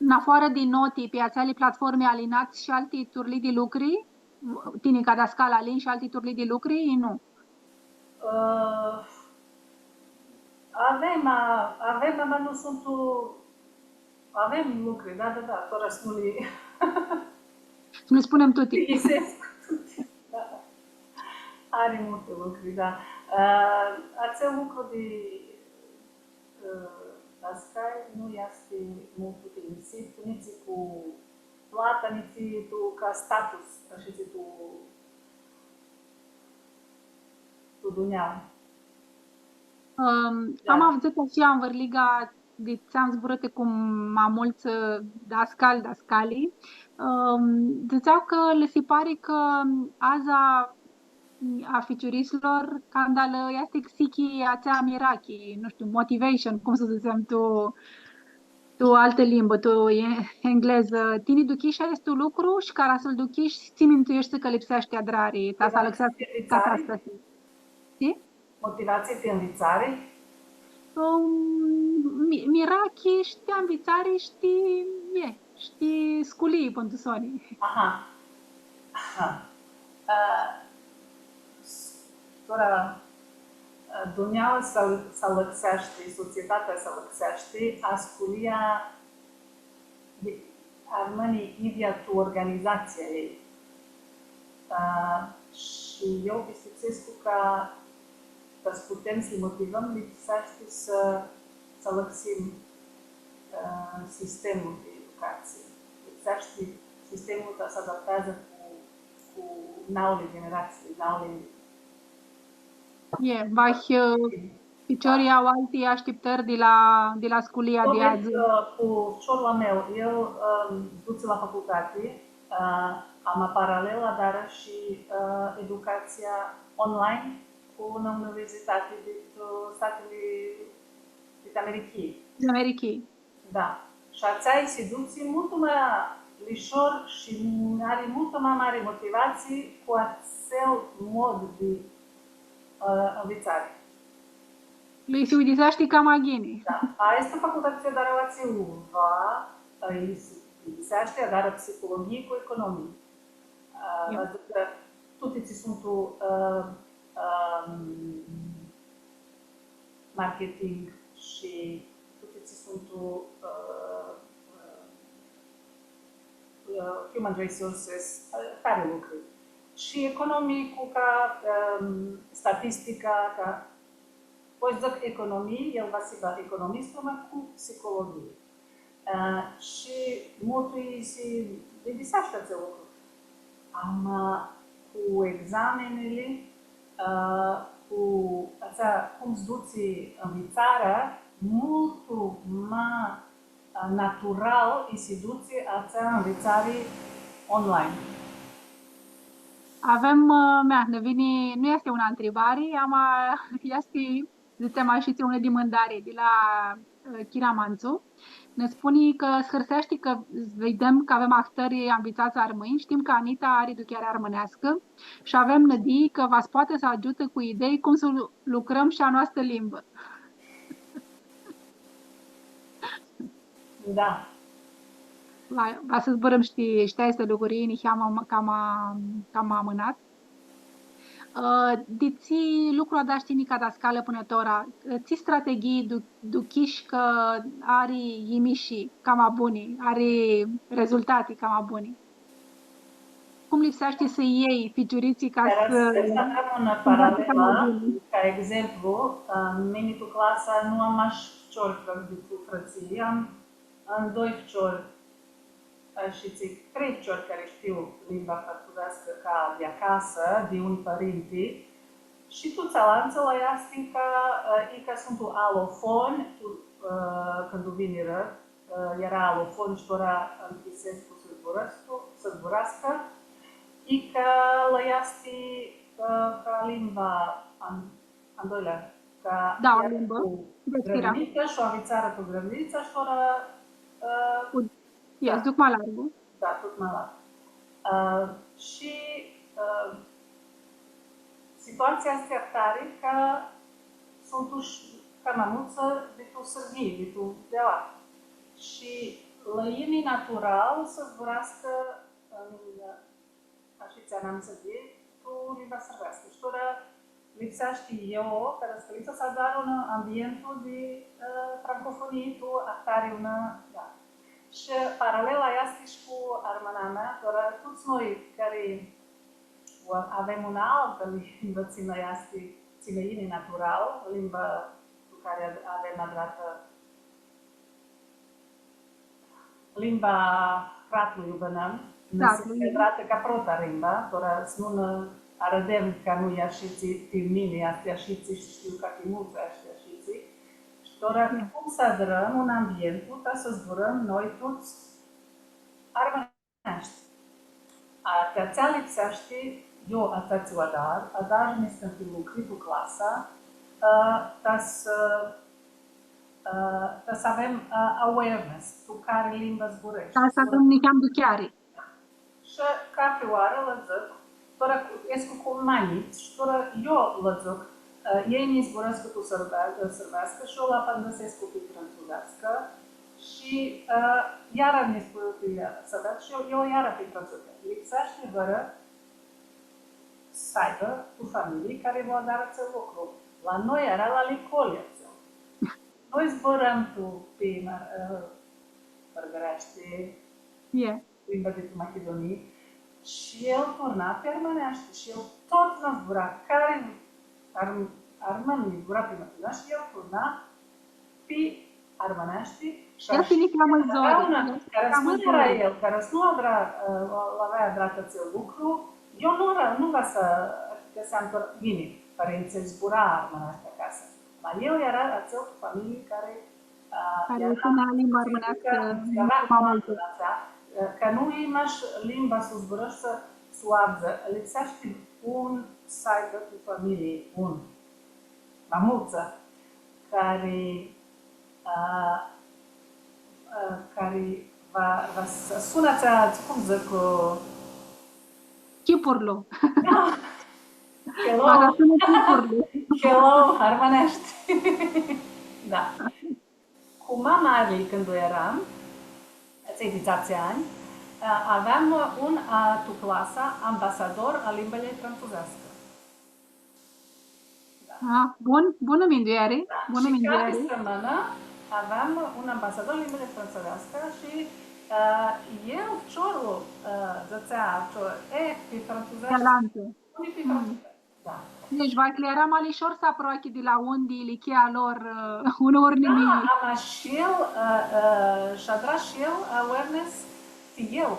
nafoarã di noti, pi atseali platformi alinats shi alti turlii di lucri? tini ca dascalã, alinj shi alti turlii di lucri, i nu? Ã, avem, a, avem, ama nu suntu, avem lucri, da, da, da, tora s-nu li... S-nu li spunem tuti. Plictisescu tuti, da. Ari multi lucri, da. Ã, atsel lucru di, ã, dascalj nu easti multu tinjisit, nitsi cu plata, nitsi tu ca status, ashitsi tu, tu dunjauã. Ãm, da. Am avdzãtã shi anvãrliga di tsi am zburãtã cu ma multsã, ã, dascali, dascali, ãm, dzãtsea cã lã si pari cã aza a ficiuritslor, canda lã easti xichi atsea mirachi, nu shtiu, motivation, cum s-dzãtsem tu, tu altã limbã, tu e-, englezã. Tini duchishi aestu lucru shi cara s-lu duchishi, tsi mindueshti cã lipseashti adrari, ta s-alãxeascã catastasi? Shtii? Motivatsii ti nvitsari? Um, mi-, mirachi, shtii, nvitsari, shtii, e, shtii, sculii, pãn tu soni. Aha. Aha. Ã, s-, tora, ã, dunjaua s-, s-alãxeashti, societatea s-alãxeashti, a sculia di-, armãni idyea tu organizatsia a ljei. Ã, shi eu pistipsescu cã, ca s-putem s-li motivãm, lipseashti s-, s-alãxim, ã, sistemlu di educatsii. Lipseashti sistemlu ca s-adapteadzã cu, cu nouli generatsii, nouli E, vahi, ã, ficiorlji au alti ashtiptãri di la, di la sculia di adzã. Ã, cu ficiorlu a meu, el, ã, s-dutsi la facultati, ã, ama paralel adarã shi, ã, educatsia online cu unã universitati dit, ã, Statili dit Americhii. Di Americhii. Da. Shi atsea lji si dutsi multu ma lishor shi ari multu ma mari motivatsii cu atsel mod di, ã, nvitsari. Lji si uidiseashti cama ghini. Da. Aestã facultati tsi u adarã aoatsi, va, lji si uidiseashti, adarã psihologhii cu economii. Ã, va dzãc cã tuti tsi suntu, ã, ã, marketing shi tuti tsi suntu, ã, ã, ã, human resources, ã, tari lucri. Shi economii cu ca, ã, statistica, ca Pots s-dzãts economii, el va s-hibã economist, ma cu psihologhii. Ã, shi multu lji si uidiseashti atsel lucru. Ama cu examenili, ã, cu atsea, cum s-dutsi nvitsarea, multu ma natural lji si dutsi atsea nvitsari online. Avem, ã, mea, nã vini, nu easti unã ntribari, ama easti, dzãtsem ashi, unã dimãndari di la, ã, Chira Mantsu. Nã spuni cã s-hãrseashti cã videm cã avem ahtãri anvitsats armãnj, shtim cã Anita ari aducheari armãneascã shi avem nãdii cã va s-poatã s-agiutã cu idei cum s-lu-, lucrãm shi a noastã limbã. Da. Va, va s-zburãm, shtii, shtii, aesti lucri, niheamã, cama, cama amãnat. Ã, di tsi lucru adari tini ca dascalã pãnã tora? Tsi strateghii du-, duchishi cã ari yimishi cama buni, ari rezultati cama buni? Cum lipseashti s-ljei ficiuritslji ca s-, s-adrãm unã paralelã, ca exemplu, ã, mini tu clasa nu am mash ficiori di tu frãtsii, am, am doi ficiori, ã, shi tsi, trei ficiori cari shtiu limba frãtsuzeascã ca di acasã, di un pãrinti, shi tuts alantsã lã easti ca, ã, i ca suntu alofoni, tu, ã, cãndu vinirã, ã, eara alofoni shi tora nchisescu s-zburãscu, s-zburascã, i cã lã easti, ã, ca limba a, a doilea, ca... Da, eara limbã cu grãmnitsa shi u anvitsarã cu grãmnitsa shi tora, ã, cu, da. Easti tut ma largu. Da, tut ma largu. Ã, shi, ã, situatsia easti ahtari cã suntu sh-, cama multsã di tu Sãrbia, di tu, di aoa. Shi lã yini natural s-zburascã, ã, Shi tsi anamisa di tu limba sãrbeascã. Shi tora lipseashti eu, cara s-cãlisã, s-adar un ambientu di, ã, francofonii, tu ahtari unã, da. Shi paralela easti shi cu armãnamea, tora tuts noi cari avem unã altã limbã, tsi nã easti, tsi nã yini natural, limba cu cari avem adratã limba cratlui, iu bãnãm, nã easti adratã ca prota limbã, tora s-nu nã arãdem cã nu-i ashitsi, ti mini easti ashitsi shi shtiu cã ti multsã easti ashitsi. Shi tora cum s-adrãm un ambientu ta s-zburãm noi tuts armãneashti. A, ti atsea lipseashti, eu atsea tsi u adar, adar niscãnti lucri tu clasa, ã, ta s-, ã, ta s-avem, ã, awareness, tu cari limbã zbureshti. Ca s-avem niheam aducheari. Shi cathi oarã lã dzãc, tora cu, escu cu ma njits, shi tora eu lã dzãc, ã, elj nji zburãscu tu sãrbe-, sãrbeascã shi eu lã apãndãsescu pi frãntsuzeascã shi, ã, iara nji zburã pi sãrbeascã shi eu, eu iara pi frãntsuzeascã. Lipseashti vãrã s-aibã tu familii cari va adarã atsel lucru. La noi eara la licoli atsel. Noi zburãm tu, pi, ã, mãrgãreashti, limba di tu Machidunii, shi el turna pi armãneashti shi el tut nã zbura, cari arm-, armãn nji zbura pi Machidunii shi el turna pi armãneashti shi ashi, cara s-nu eara el, cara s-nu eara el, cara s-nu adra, ã, l-avea adrat atsel lucru, eu nu eara, nu va s-, cã s-am pãr-, ghini, pãrintsãlj zbura armãneashti acasã. Ma el eara atsel tu familii cari, ã, cari eara, spunea limba armãneascã, avea ma multu, cã nu-i mash limba s-u zburãshti, s-u avdzã, lipseashti un s-aibã tu familii, un, ma multsã, cari, ã, ã, cari va, va s-, sunã atsea, cum dzãc, ã, chipurlu. Da. Hello. Va s-sunã chipurlu. Hello, armãneashti. Da. Cu ma mari, cãndu earam, atselj di dzatsi anj, ã, aveam un, ã, tu clasã ambasador a limbãljei frãntsuzeascã. Da. A, bun, bunã mindueari, da, bunã mindueari. Shi cathi stãmãnã aveam un ambasador limbãlji frãntsuzeascã shi, ã, el, ficiorlu, ã, dzãtsea, ficior-, e, pi frãntsuzeashti. Galantu. Spuni pi frãntsuzeashti. Da. Deci, va cljara ma lishor s-aproachi di la un di ilichia lor, ã, unã urnimii. Da, ama shi el, ã, ã, sh-adra shi el awareness ti el,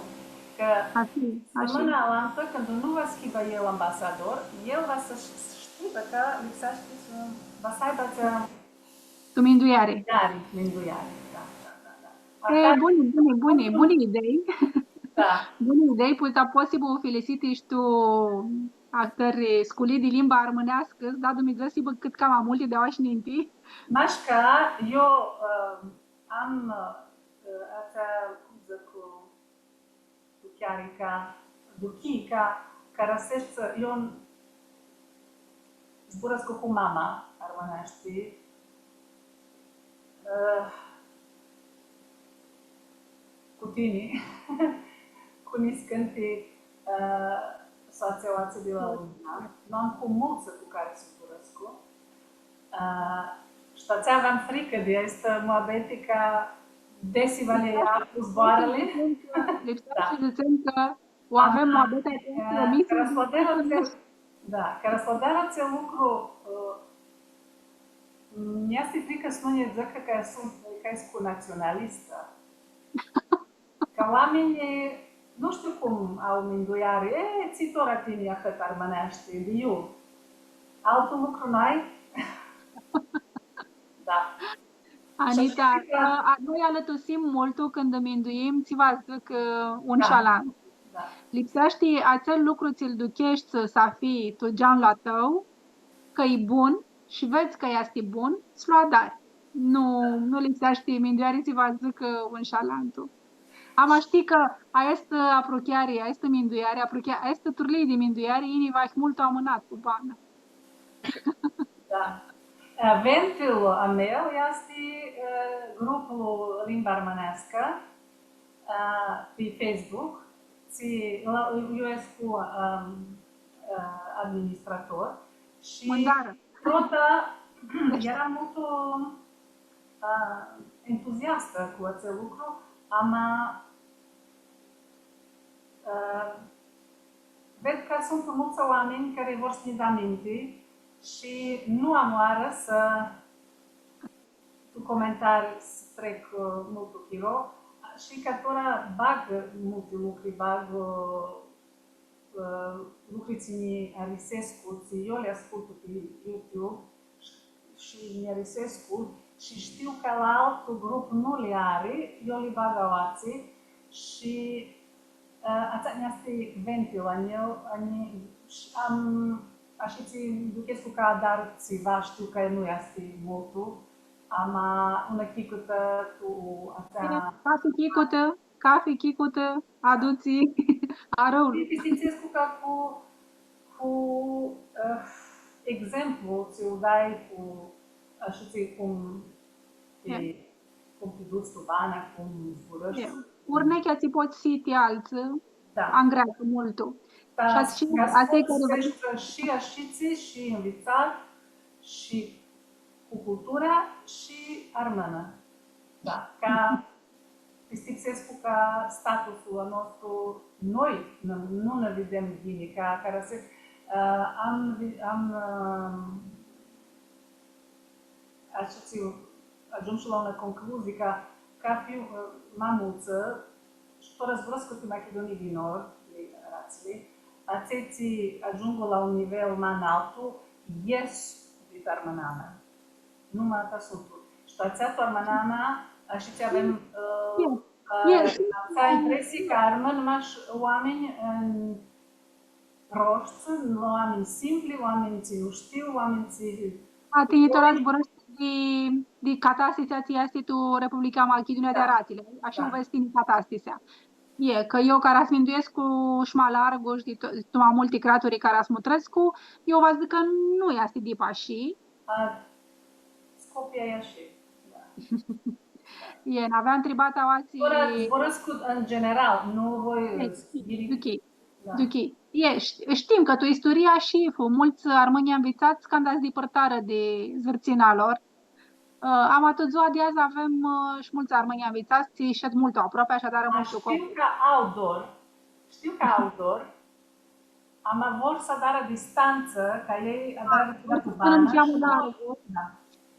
cã stãmãna alantã, cãndu nu va s-hibã el ambasador, el va s-, s-shtibã cã lipseashti s-, va s-aibã atsea tu mindueari. Mindueari, mindueari, da, da, da, da. E, buni, buni, buni, buni idei. Da. Buni idei, pi, ta pots s-u filisits shi tu ahtãri sculii di limba armãneascã, da, Dumnidzã s-hibã cãt cama multi di aoa shi ninti. Mash cã eu, ã, am, ã, atsea, cum dzãc, cu, cu chiari ca, duchii ca, cara s-eshti, eu zburãscu cu mama armãneashti, ã, cu tini, cu niscãnti, ã, soatsi aoatsi di la Lumina. Nu am cu multsã cu cari s-zburãscu. Ã, shi atsea aveam fricã di aestã muabeti, cã desi va li aflu zboarãli. Lipseashti s-dzãtsem cã u avem muabetea aestã, cara s-u adarã atsel, da, cara s-u adarã atsel lucru, ã, nj-easti fricã s-nu nji dzãcã cã, cã escu natsionalistã. Cã oaminjlji, nu shtiu cum au mindueari, e, tsi tora tini ahãt armãneashti, di iu? Altu lucru n-ai? Da. Anita, ã, noi alãtusim multu cãndu minduim tsi va dzãcã, ã, un shi alantu. Da. Lipseashti atsel lucru tsi-l ducheshti s-hii tu geanlu a tãu, cã e bun shi vedz cã easti bun, s-lu adari. Nu, nu lipseashti mindueari tsi va dzãcã un shi alantu. Ama shtii cã aestã aprucheari, aestã mindueari, apruchea-, aestã turlii di mindueari, yini vahi multu amãnat cu bana. Da. Eventul a meu easti, ã, gruplu Limba Armãneascã, ã, pi Facebook, tsi, la, eu escu, um, uh, administrator shi prota eara multu, uh, entuziastã cu atsel lucru, ama, uh, ved cã suntu multsã oaminj cari vor s-nji da minti shi nu am oarã s-, tu comentarii s-trec, uh, multu chiro, shi cã tora bag multi lucri, bag, uh, uh, lucri tsi nji arisescu, tsi eu li ascultu pi YouTube shi nji arisescu, shi shtiu cã la altu grup nu li ari, eu li bag aoatsi shi, uh, atsea nj-easti ventil a njeu, a nji-, shi am, ashi tsi duchescu cã adar tsiva, shtiu cã nu easti multu, ama unã chicutã tu atsea. Cathi chicutã, cathi chicutã adutsi arãul. Shi pistipsescu cã cu, cu, eh, exemplu tsi u dai cu, ashi tsi cum ti, cum ti duts tu bana, cum zburãshti. Urnechea tsi pots s-hii ti altsã, angreacã multu. Shi ashi, ashi cari va s-hibã shi ashitsi, shi nvitsat, shi cu cultura, shi armãnã. Da, ca pistipsescu cã statusul a nostru, noi nu, nu nã videm ghini, ca, ca s-, ã, am, am, ã, ashi tsi agiumshu la unã concluzii, cã, cathi, ã, ma multsã, shi tora zburãscu ti Machidunii di Nord, di Aratsili, atselj tsi agiungu la un nivel ma analtu, ies dit armãnamea. Numata suntu. Shi tu atsea tu armãnamea, ashi tsi avem, ã, ã, atsea impresii cã armãn mash oaminj, ã, proshti, oaminj simpli, oaminj tsi nu shtiu, oaminj tsi... A, tini tora zburãshti di, di catastisea tsi easti tu Republica Machidunia di Aratsili. Ashi u vedz tini catastisea. E, cã eu cara s-minduescu shi ma largu shi di to-, tu ma multi craturi cara s-mutrescu, eu va dzãc cã nu easti dip ashi. A, Scopia e ashi, da. E, n-aveam ntribatã aoatsi. Tora zburãscu în general, nu voi... E, ok. Da. Ok. E, shti-, shtim cã tu isturia shi fu multsã armãnj anvitsats canda s-dipãrtarã di zãrtsina lor. Ã, ama tu dzua di adzã avem, ã, shi multsã armãnj anvitsats, tsi shed multu aproapi, shi adarã multu copii. Shtiu cã au dor, shtiu cã au dor, ama vor s-adarã distantsã, ca elj adarã tsiva tu banã shi nu... Da.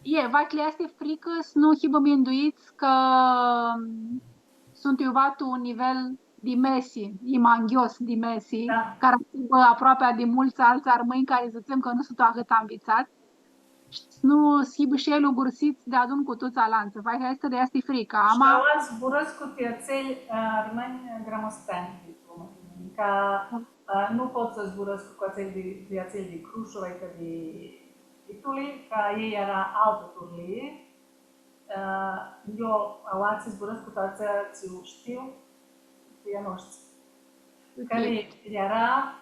E, vahi lã easti fricã s-nu hibã minduits cã, mm, suntu iuva tu un nivel di mesi, i ma nghios di mesi, da, cara s-hibã aproapea di multsã altsã armãnj cari dzãtsem cã nu suntu ahãt anvitsats, shi s-nu s-hibã shi elj ugursits deadun cu tuts alantsã. Vahi aestã lã easti frica, ama... Shi aoa zburãscu ti atselj, ã, armãnj grãmusteanj, ca, ã, nu pot s-zburãscu cu atselj di, di atselj di Crushuva, icã di Bituli, cã elj eara altã turlii, Ã, eu aoatsi zburãscu tu atsea tsi u shtiu, ti a noshtri. Ok. Cari eara,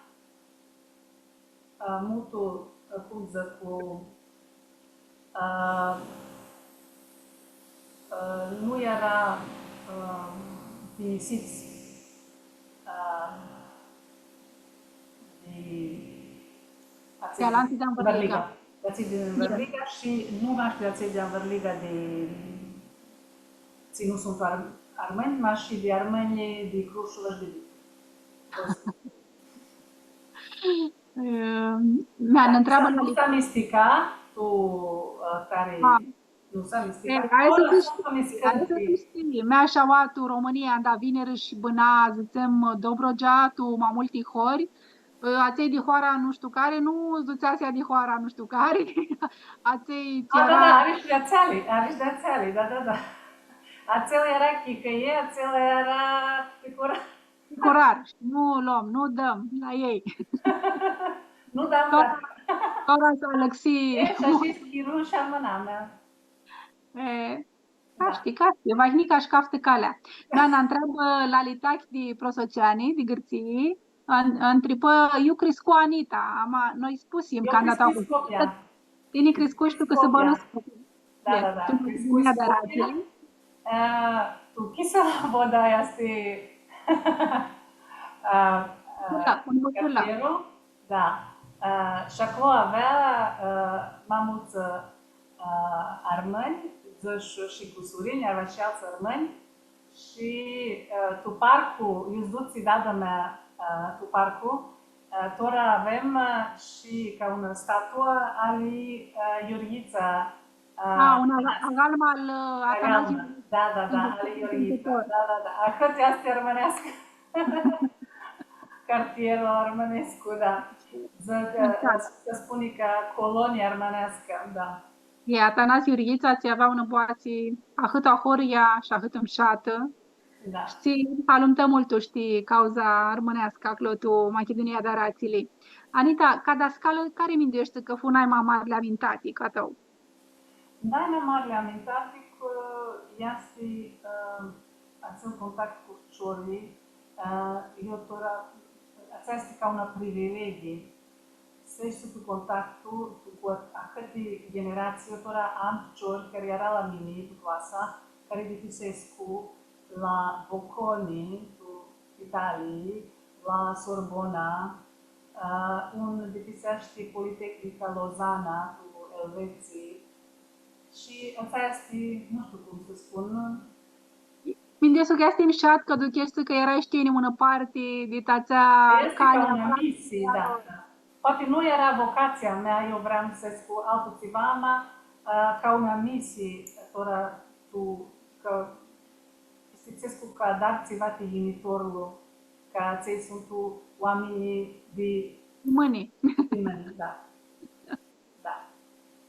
ã, multu, ã, cum dzãc, cu, ã, ã, nu eara, ã, tinjisits, ã, di atselj di anvãrliga. Di atselj di anvãrliga shi nu mash di atselj di anvãrliga di, tsi nu suntu ar-, armãnj, ma shi di armãnjlji di Crushuva shi di Bituli. Ehm, mea, nã ntreabã... Nu s-amistica tu, ã, cari... Nu s-amistica. E, hai s-shtii, hai s-shtii. Mea, shi aoa tu Romãnia, anda vinirã shi bãna, dzãtsem, Dobrogea, tu ma multi hori, ã, atselj di hoara nu shtiu cari, nu dzãtsea s-hibã di hoara nu shtiu cari, atselj tsi... A, da, eara... Da, ari shi di atseali, ari shi di atseali, da, da, da. Atsel eara chicãie, atsel eara picurar. Picurar, nu lom, nu dãm la elj. Nu dãm, tora, da. Tora s-alãxi. E, shi ashi s-chiru shi armãnamea. E, da. Cafti, cafti, vahi nica sh-caftã calea. Da, nã ntreabã Lali Tachi di Prosotseani, di Gãrtsii, ãn-, ntribã, iu criscu Anita, ama noi spusim cã Anita... Eu criscu Scopia. Tini criscushi tu Cãsãbãlu Scopia. Da, da, da, criscu Scopia. E, tu Chisãbãlu, da, easti A, a, Mutula, un Mutula. Cartierlu, da. A, shi aclo avea, a, ma multsã, a, armãnj, dzãsh shi gusurinj, avea shi altsã armãnj. Shi, a, tu parcu, iu s-dutsi dada mea, a, tu parcu, a, tora avem, a, shi ca unã statuã ali, a, Iurghitsa, A, un aga-, agalma al, ã, Atanasi. Agalma, da, da, da, ali Iurghitsa, da, da, da. Ahãt easti armãneascã. Cartierlu armãnescu, da. Dzã-, dzã-, spuni ca colonia armãneascã, da. E, Atanasi Iurghitsa, tsi avea unã boatsi ahãt ahoryea shi ahãt mshatã. Da. Shi tsi alumtã multu, shtii, cauza armãneascã aclo tu Machidunia di Aratsili. Anita, ca dascalã, cari mindueshti cã fu nai ma marli amintatic a tãu? Nai ma marli amintatic, ã, easti, ã, atsel contact cu ficiorlji, ã, eu tora, atsea easti ca unã privilegii, s-eshti tu contactu cu ahãti generatsii, eu tora am ficiori cari eara la mini tu clasa, cari bitisescu la Bocconi, tu Italii, la Sorbona, ã, un bitiseashti Politehnica Lozana, tu Elvetsii, shi atsea easti, nu shtiu cum s-spun. Minduescu cã easti mshat cã ducheshti cã earai shi tini unã parti di atsea cali. Easti ca unã misii, da, da. Poati nu eara vocatsia mea, eu vream s-escu altu tsiva, ma, ã, ca unã misii, tora tu, cã pistipsescu cã adar tsiva ti yinitorlu, cã atselj suntu oaminjlji di mãni. Di mãni, da. Da.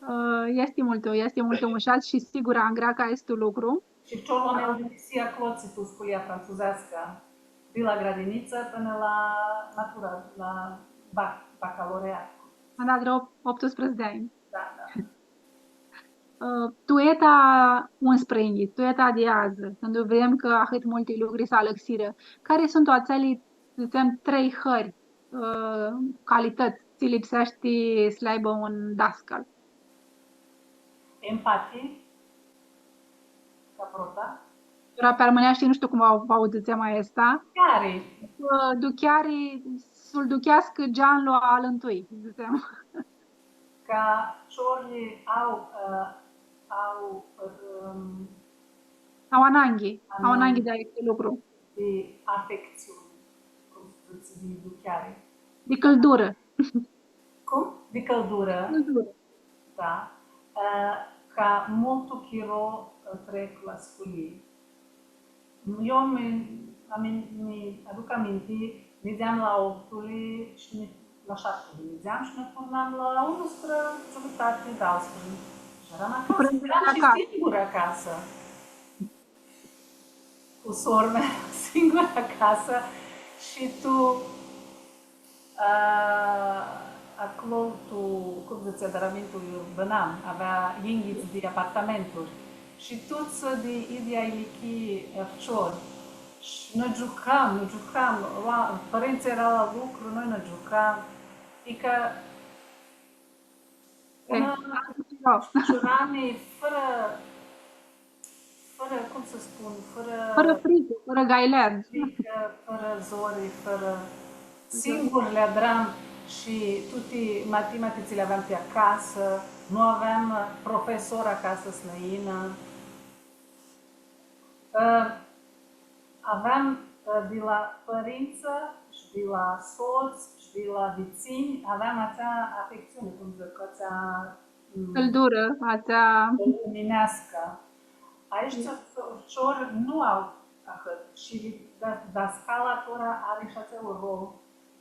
Ã, easti multu, easti multu mushat shi sigura angreacã aestu lucru. Shi ficiorlu a meu bitisi aclotsi tu sculia frantsuzeascã, di la gradinitsã pãnã la matura, la bac-, bacalaureat. Am dat vreo optsprãdzatsi di anj. Da, da. Ã, tu eta unsprãyinghits, tu eta di adzã, cãndu videm cã ahãt multi lucri s-alãxirã, cari suntu atseali, dzãtsem, trei hãri, ã, calitãts, tsi lipseashti s-li-aibã un dascal? Empati, ca prota. Tora pi armãneashti, nu shtiu cum va, va u dzãtsem aestã. Duchiari. Ã, duchiari, s-lu ducheascã geanlu alãntui, dzãtsem. Ca ficiorlji au, ã, au, ã, au ananghi, au ananghi di aestu lucru. Di afectsiuni, cum s-dzãtsi, di duchiari. Di cãldurã. Cum? Di cãldurã. Cãldurã. Da. Ã, ca multu chiro, ã, trec la sculii. Eu mi, ami-, mi aduc aminti, nidzeam la optuli shi nã, la shaptili nidzeam shi nã turnam la unsprã giumitati, dauãsprãdzatsi. Shi eram acasã. Eram shi singurã acasã. Cu sor-mea, singurã acasã. Shi tu, a, aclo tu, cum dzãtsea, adãrãmintul iu bãnam, avea yinghits di apartamenturi. Shi tuts di idyea ilichii, e, ficiori. Shi nã giucam, nã giucam, la, pãrintsãlj eara la lucru, noi nã giucam. Adicã, e, unã, ficiorani fãrã, fãrã, cum s-spun, fãrã, fãrã fricã, fãrã gailea, fricã, fãrã zori, fãrã, singur li adram shi tuti matimatitsli li aveam ti acasã, nu aveam, ã, profesor acasã s-nã yinã. Ã, aveam, ã, di la pãrintsã shi di la sots shi di la vitsinj, aveam atsea afectsiuni, cum dzãc, atsea, mm, cãldurã, atsea cãldurã mineascã. Aeshti ficiori nu au ahãt. Shi da-, dascala tora ari shi atsel rol,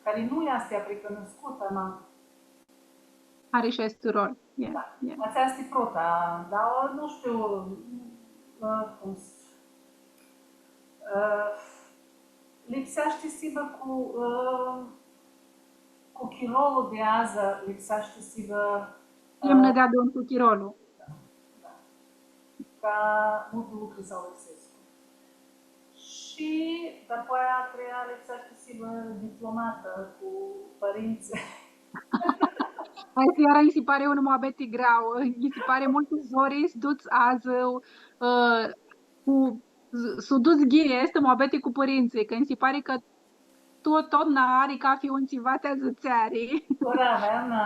cari nu easti apricãnãscutã, ma ari shi aestu rol. Yeah, yeah. Atsea easti prota, dar nu shtiu, ã, cum s-, ã, lipseashti s-hibã cu, ã, cu chirolu di adzã, lipseashti s-hibã, ã, imnã deadun cu chirolu. Da, da. Ca multi lucri s-alãxescu. Shi dapoaia a treia lipseashti s-hibã diplomatã cu pãrintsã. Aestã iara nji si pari unã muabeti greauã, nji si pari multu zori s-duts adzã, ã, cu, s-u duts ghini, aestã muabeti cu pãrintsãlj, cã nji si pari cã tu, totna ari cafi un tsiva ti dzãtseari. Tora aveam, ã,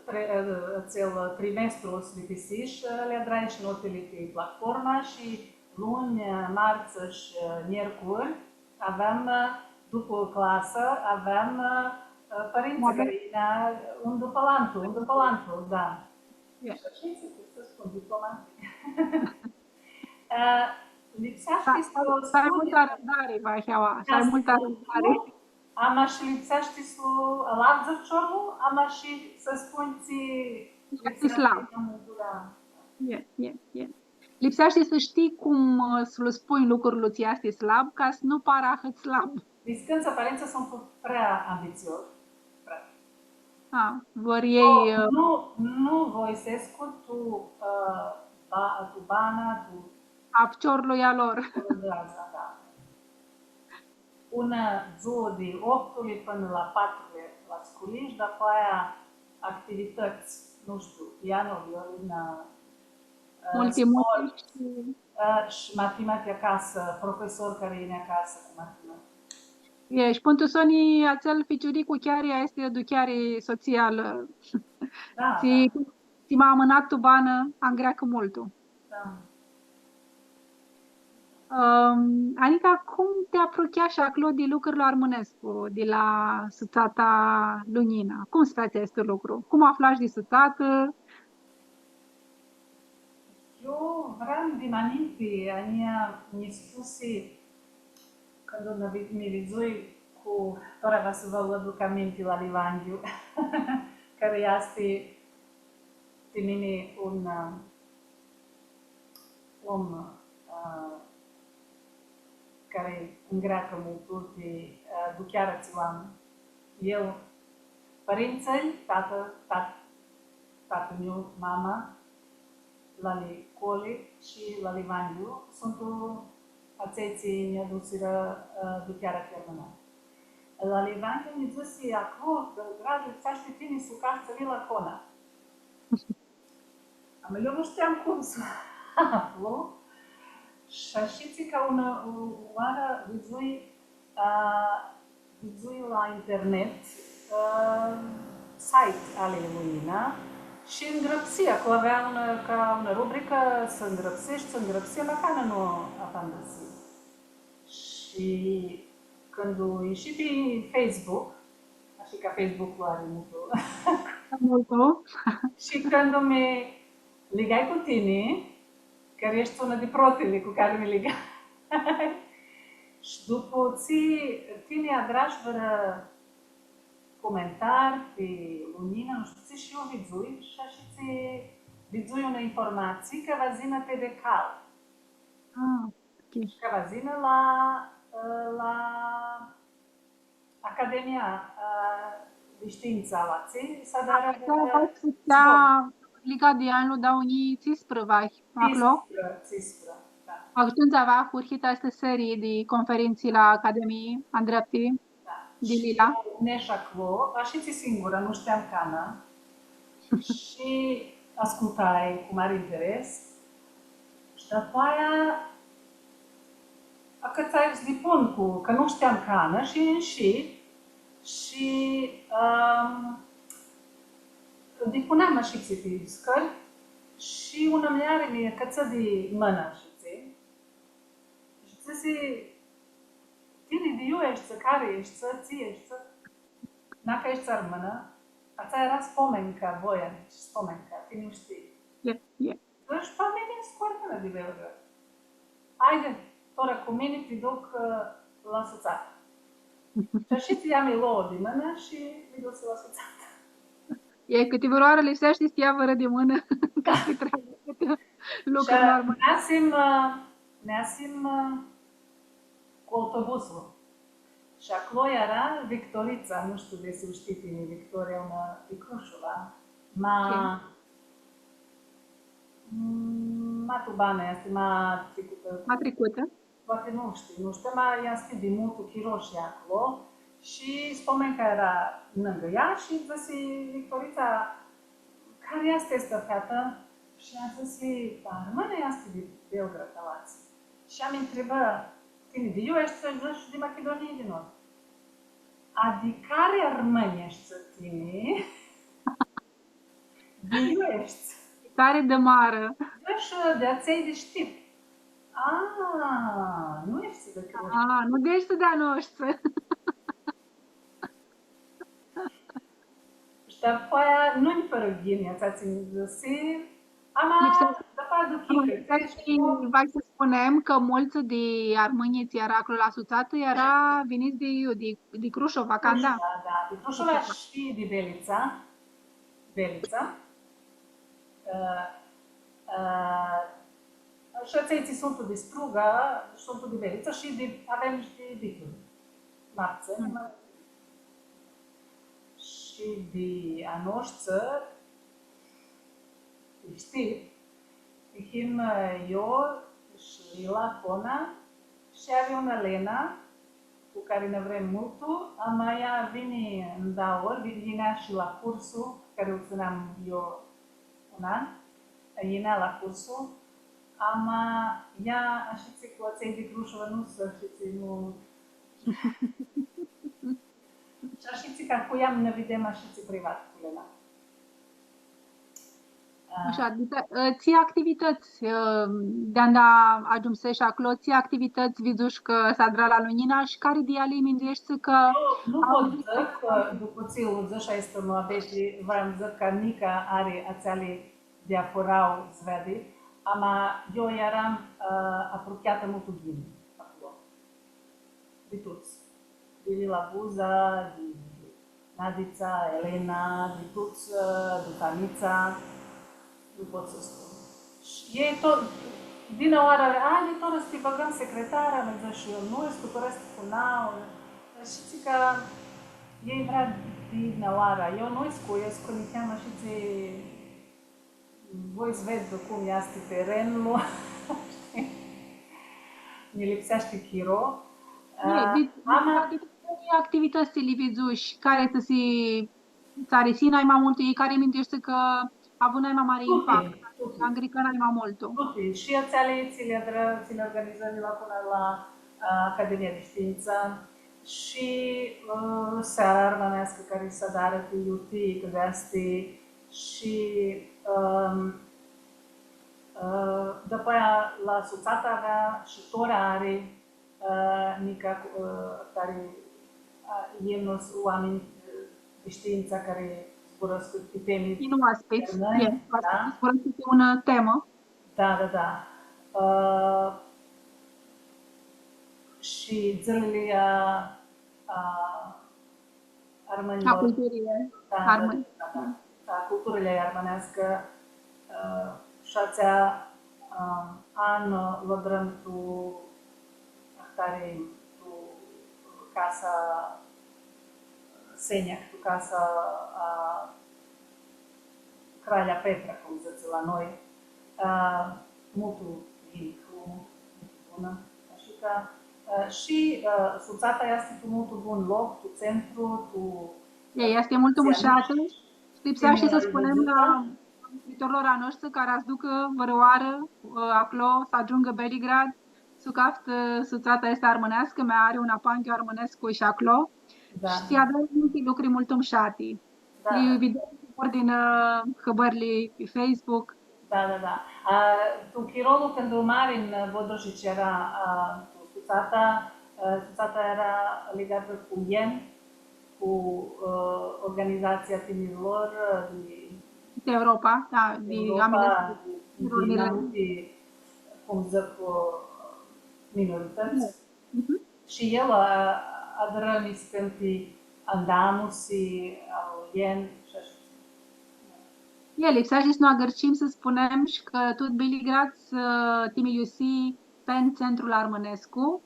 pre-, ã, atsel trimestru s-li pisish, ã, li adrai shi notili pi platforma shi luni, ã, martsã shi, ã, njercuri aveam, ã, dupã clasã, aveam, ã, ã, pãrintsã cari yinea un dupã alantu, un dupã alantu, da. Shi ashitsi, cum s-spun, diplomatic. Ã, lipseashti s-, s-ai multã arãvdari, vahi aua, s-ai multã arãvdari. Ama shi lipseashti s-lu alavdzã ficiorlu, ama shi s-spunj tsi lipseashti slab. E, e, e. Lipseashti s-shtii cum, ã, s-lu spunj lucrul tsi easti slab, ca s-nu parã ahãt slab. Niscãntsã pãrintsã suntu prea ambitsioshi. Prea. A, vor elj, ã, nu, nu voisescu tu, ã, ba-, tu bana, tu a ficiorlui a lor. Da, da, da. Unã dzuã di optuli pãnã la patruli la sculii, dapoaia activitãts, nu shtiu, piano, violina, ã, multi, multi sport, shi ã, shi matimati acasã, profesor cari yini acasã cu matimati. E, shi pãn tu soni atsel ficiuricu chiar easti aducheari socialã. Da, tsi, da. Tsi ma amãnat tu banã, angreacã multu. Da. Ãm, Anita, cum ti aprucheashi aclo di lucrul armãnescu, di la Sutsata Lunjina? Cum s-featsi aestu lucru? Cum aflashi di sutsatã? Eu vream di ma ninti, a njia nji spusi, cãndu mi vi-, mi vidzui cu, tora va s-vã aduc aminti, lali Vanghiu, cari easti ti mini un, ã, om, ã, cari ngreacã multu ti, ã, aduchearea tsi u am. Eu, pãrintsãlj, tatã, tat-, tatã-nju, mama, lali Coli shi lali Vanghiu, suntu atselj tsi nj-adusirã, ã, aduchearea ti armãnami. Lali Vanghiu nji dzãsi, aclo, Bãlgrad, lipseashti tini s-u caftsã Lila Cona. Ama eu nu shteam cum s-u aflu. Shi ashitsi ca unã, u-, oarã vidzui, a, vidzui la internet, a, site ali Lunjina shi ngrãpsii, aclo avea unã, ca unã rubricã, s-ngrãpseshti, s-ngrãpsii, ma canã nu apandãsii. Shi cãndu ishi pi Facebook, ashi ca Facebook-lu ari multu. Multu. Shi cãndu mi ligai cu tini, cari eshti unã di protili cu cari mi ligai, shi dupu tsi tini adrash vãrã comentar pi Lunjina, nu shtiu tsi, shi eu vidzui, shi ashitsi vidzui unã informatsii cã va s-yinã T D K-lu. Ah, ok. Shi cã va s-yinã la, la Academia, ã, di Shtiintsã aoatsi, s-adarã, ã, zbor. Liga di anlu dauã njilji tsisprã, vahi, aclo? Tsisprã, tsisprã, da. Atumtsea va ahurhitã aestã serii di conferintsi la Academii, andrepti, da, di Lila. Shi neshu aclo, ashitsi singurã, nu shteam canã. Shi ascultai cu mari interes. Shi dapoaia acãtsai s-dipun cu, cã nu shteam canã shi inshi shi, ãm, dipuneam ashitsi pi scãri shi unã muljari mi acãtsã di mãnã ashitsi. Shi dzãsi, „Tini di iu eshti, cari eshti, tsi eshti? Nacã eshti armãnã?” Atsea eara Spomenca, Voia, deci Spomenca, tini u shtii. Ie, ie. Dzãsh, „Pa mini s-cu armãnã di Belgrad. Haidi, tora cu mini ti duc, ã, la sutsatã.” Shi ashitsi ea mi lo di mãnã shi mi dusi la sutsatã. E, cãtivãrãoarã lipseashti s-ti ljai vãrã di mãnã, ca s-ti tragã cãtã lucru normal. Shi neasim, ã, neasim, ã, cu autobuzlu. Shi aclo eara Victoritsa, nu shtiu desi u shtii tini, Victoria, unã di Crushova. Ma, mm, ma tu banã easti, ma tricutã. Ma tricutã? Poati nu shtii, nu shtii, ma easti di multu chiro shi aclo. Shi Spomenca eara ningã ea shi dzãsi, Victoritsa, cari easti aestã featã? Shi ea dzãsi, pa armãnã easti di Belgrad, aoatsi. Shi ea mi ntribã, tini di iu eshti? Dzãsh, di Machidunii di Nord. A di cari armãnj eshti tini? Di iu eshti? Cari di marã? Deci, di atselj di Shtip. A, nu eshti di Crush. A, nu di eshti di a noshtri. Shi dapoaia nu nji pãru ghini atsea tsi nji dzãsi, ama dapoaia duchii cã va s-spunem cã multsã di armãnjlji tsi eara aclo la Sutsatã eara vinits di iu, di, di Crushova, canda? Crushova, da, di Crushova shi di Belitsa. Belitsa. Ã, ã, shi atselj tsi suntu di Struga, suntu di Belitsa shi di, avem shi di Bituli. Martseni, ma, shi di a noshtsã, di Shtip, him, ã, io shi Lila Cona, shi ari unã Lena, cu cari nã vrem multu, ama ea vini ndauã ori, vi-, yinea shi la cursu, cari lu tsãneam io un an, yinea la cursu, ama ea ashitsi cu atselj di Crushova, nu s-, ashitsi, nu. Shi ashitsi ca cu ea nã videm ashitsi privat cu Lena. Ashi, adicã, ã, tsi activitãts, ã, di anda agiumsesh aclo, tsi activitãts vidzush cã s-adra la Lunjina shi cari di eali mindueshti cã... Nu, nu pot s-dzãc, cã dupã tsi u dzãsh aestã muabeti, vream s-dzãc cã nica ari atseali di afurau s-veadi, ama io earam, ã, aprucheatã multu ghini aclo. Di tuts. Di Lila Buza, di Naditsa, Elena, di tuts, di Tanitsa, nu pot s-spun. Shi elj tut, dinãoarã, a, elj tora s-ti bãgãm secretara, nã dzãsh, shi io, nu, easti tu pãrãsti cu nauã. Shi dzãc cã elj vrea dinãoarã. Io nu, easti cu, easti cu niheamã shi dzãc, voi s-ved cum easti terenlu. Nji lipseashti chiro. E, ã, di, ama di, di activitãtsli li vidzush, cari tsã si, tsã arisi nai ma multu, i cari mindueshti cã avu nai ma mari impact, tuti, tuti. Angricã nai ma multu. Tuti, shi atseali tsi li adrã, tsi li organizã Lila Cona la, ã, Academia di Shtiintsã, shi, ã, Seara Armãneascã cari s-adarã ti iuti, cã easti shi, ãm, ã, dapoaia la Sutsata avea shi tora ari, ã, nica, ã, cari, ã, yin oaminj, ã, di shtiintsã cari zburãscu pi temi. Yin oaspits, da? Yin oaspits, zburãscu pi unã temã. Da, da, da. Ã, shi dzãlili a, a armãnjlor. A culturii armãnj. Da, da, da, da. A culturii armãneascã, ã, shi atsea, ã, an, ã, lu adrãm tu, ahtari, tu casa Senjac, tu casa a Cralea Petra, cum dzãtsi la noi, ã, multu ghini, multu bunã. Ashi cã, ã, shi, ã, Sutsata easti tu multu bun loc, tu centru, tu... E, easti multu mushatã. Lipseashti s-spunem la ascultãtorlor a noshtri cari va s-ducã vãrãoarã, ã, aclo, s-agiungã Beligrad, s-u caftã Sutsata aestã armãneascã, ma ari un apanghiu armãnescu shi aclo. Da. Shi s-adrã multi lucri multu mushati. Da. Li videm zbor din, ã, hãbãrli pi Facebook. Da, da, da. A, tu chirolu cãndu Marin Bodrogici eara, a, tu Sutsata, a, Sutsata eara ligatã cu yen, cu, a, organizatsia tinirlor, a, di... Di Europa, da, di Europa, di, di, di, cum dzãc, cu minoritãts. Mhm. Shi el, a, adrã niscãnti andamusi, a, yen, shi ashi. E, lipseashti s-nu agãrshim s-spunem shi cã tut Beligrad s-, ã, timiliusi pen Centrul Armãnescu.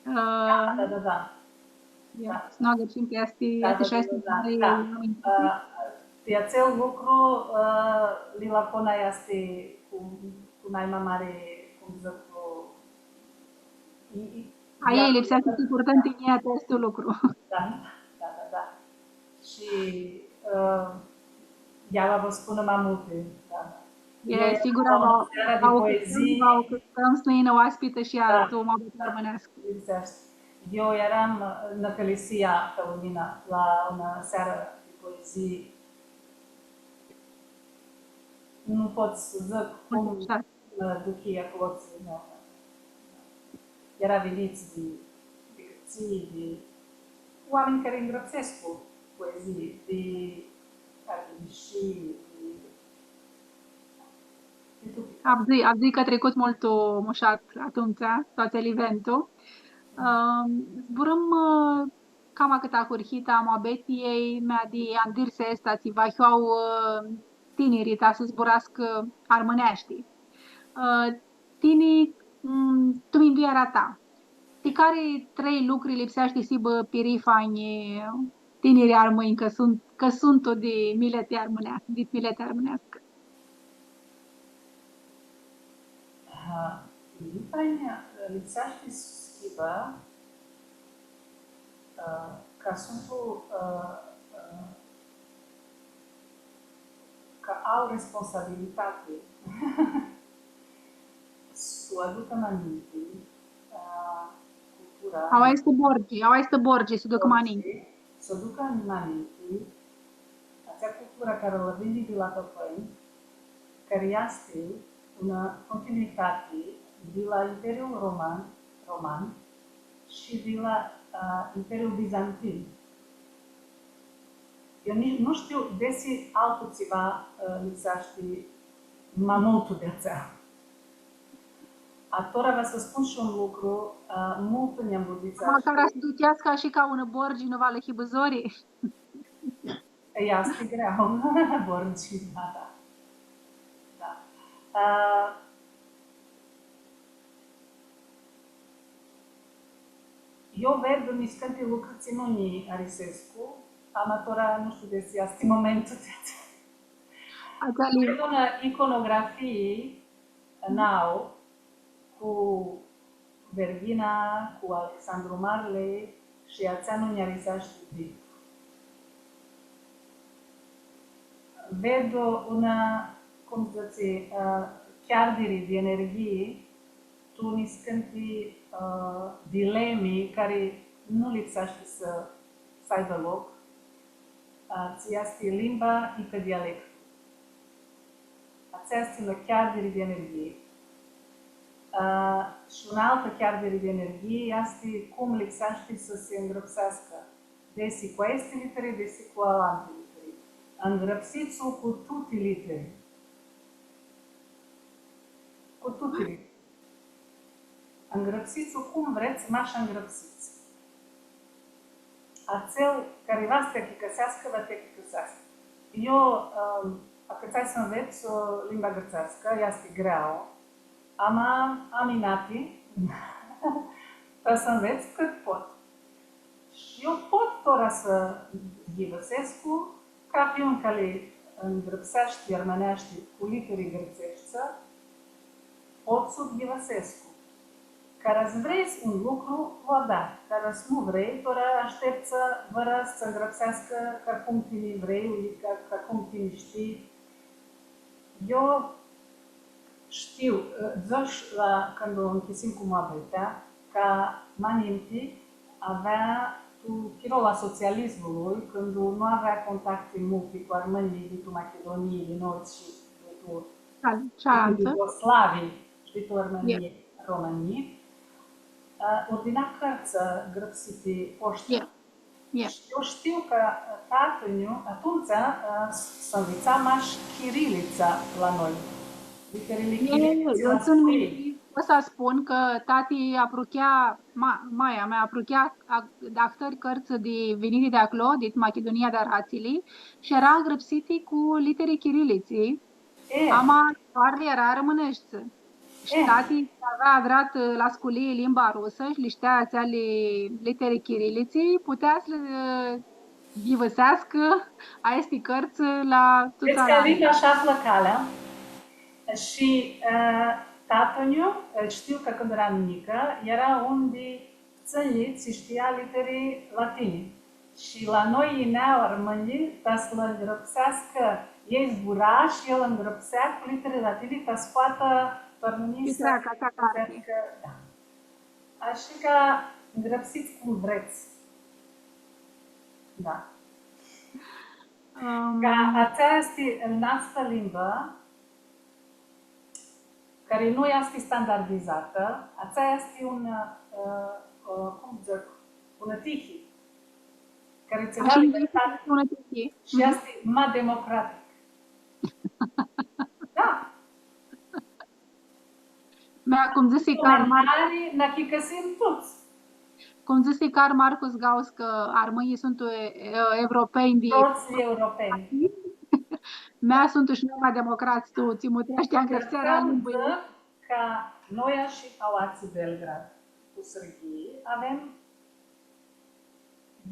Ã, da, da, da, da. Da. S-nu agãrshim cã easti, da, easti da, shi da, easti da, mari da. Aminti. Ã, ti atsel lucru, ã, Lila Cona easti cu, cu nai ma mari, cum dzãc, cu A ljei lipsea s-ti purtãm ti njia ti aestu lucru. Da, da, da, da. Shi, ã, ea va vã spunã ma multi, da. E, sigura va, va u cãftãm, va u cãftãm s-nã yinã oaspitã shi ea tu muabeti armãneascã. Lipseashti. Eu earam, ã, nã cãlisi Filomina la unã searã di poezii. Nu pot s-dzãc cum mã duchi aclo, tsi, da. Eara vinits di, di Gãrtsii, di oaminj cari ngrãpsescu poezii, di Arghilishii, di, di tuti. Avdzãi, avdzãi cã tricut multu mushat atumtsea, tu atsel eventu. Ãm, zburãm, ã, cama cãtã ahurhita a muabetiljei, mea di andirsi aestã tsi va hioau, ã, tinirlji ta s-zburascã armãneashti. Ã, tini, m, tu mindueara ta, ti cari trei lucri lipseashti s-hibã pirifanj tinirlji armãnj cã suntu, cã suntu di mileti armãneascã, di mileti armãneascã? Ã, pirifanj, ã, lipseashti s-hibã, ã, cã suntu, ã, ã, cã au responsabilitati s-u aducã ma ninti, ã, cultura. Aua easti borgi, aua easti borgi, s-u ducã ma ninti. Borgi, s-u ducã ma ninti atsea cultura cari la vini di la pãpãnj, cari easti unã continuitati di la Imperiul Roman, Roman shi di la, ã, Imperiul Bizantin. Eu ni-, nu shtiu desi altu tsiva, ã, lipseashti ma multu di atsea. A tora va s-spun shi un lucru, ã, multu nj-ambudzits. Ma cara s-ducheascã shi ca unã borgi, nu va lã hibã zori? Easti greu. Borgi, da, da. Da. Ã, eu ved niscãnti lucri tsi nu nji arisescu, ama tora nu shtiu desi easti momentul di atsea. Atsea li- Ved unã iconografii nau cu Verghina, cu Alexandru Marli, shi atsea nu nj-ariseashti dit. Ved unã, cum s-dzãtsi, ã, cheardiri di energhii, tu niscãnti, ã, dilemi cari nu lipseashti s-, s-aibã loc, ã, tsi easti limba icã dialectul. Atsea easti unã cheardiri di energhii. Ã, shi unã altã cheardiri di energhii easti cum lipseashti s-si ngrãpseascã, desi cu aesti literi, desi cu alanti literi. Ngrãpsits-u cu tuti literi. Cu tuti literi. Ngrãpsits-u cum vrets, mash ngrãpsits. Atsel cari va s-ti achicãseascã, va ti achicãseascã. Eu, ãm, acãtsai s-anvets, ã, limba gãrtseascã, easti greauã, ama am inati ta s-anvets cãt pot. Shi eu pot tora s-ghivãsescu, cafi un cari ngrãpseashti armãneashti cu literi gãrtseshti, pot s-u ghivãsescu. Cara s-vrei un lucru, va da. Cara s-nu vrei, tora ashteptsã vãrã s-ngrãpseascã ca cum tini vrei, ca, ca cum tini shtii. Eu shtiu, dzãsh la, cãndu nchisim cu muabetea, ca ma ninti avea tu chirolu a sotsialismului, cãndu nu avea contacti multi cu armãnjlji di tu Machidunii di Nord shi di tu, di tu Iugoslavii shi di tu Armãnii, Romãnii, ã, urdina cãrtsã grãpsiti poshta. Shi eu shtiu cã, ã, tatã-nju, atumtsea, ã, s-, s-anvitsa mash chirilitsa la noi. Literili chirilitsa la scrii. Pot s-spun cã tati apruchea, ma-, maia mea apruchea a-, ahtãri cãrtsã di viniti di aclo, di Machidunia di Aratsili, shi eara ngrãpsiti cu literi chirilitsi, ama doar eara armãneshti. Shi tati avea adrat, ã, la sculii limba rusã shi li shtea atseali literi chirilitsi, putea s-li, ã, ghivãseascã aesti cãrtsã la tuts alantsã. Vedz cã limba sh-aflã calea. Shi, ã, tatã-nju, ã, shtiu cã cãndu earam njicã, eara un di ptsãnjlji tsi shtia literi latini. Shi la noi yinea armãnjlji ta s-lã ngrãpseascã, elj zbura shi el ngrãpsea cu literi latini ta s-poatã tu Armãnii s-, da. Ashi cã Ngrãpsits cum vrets. Da. Ãm. Ca atsea easti nãscãntsã limbã, cari nu easti standardizatã, atsea easti un, ã, ã, cum dzãc, unã tihi, cari tsã da libertati. Unã tihi. Shi easti ma democratic. Da. Mea, cum dzãsi Karl Marx, comentari, nã achicãsim tuts. Cum dzãsi Karl Marcus Gauss, cã armãnjlji suntu, e, e, evropeni di... Tuts evropeni. Mea, suntu shi noi ma democrats, tu tsi mutreashti angrãpsearea a limbãljei. Ca noi shi aoatsi Belgrad cu Sãrbii, avem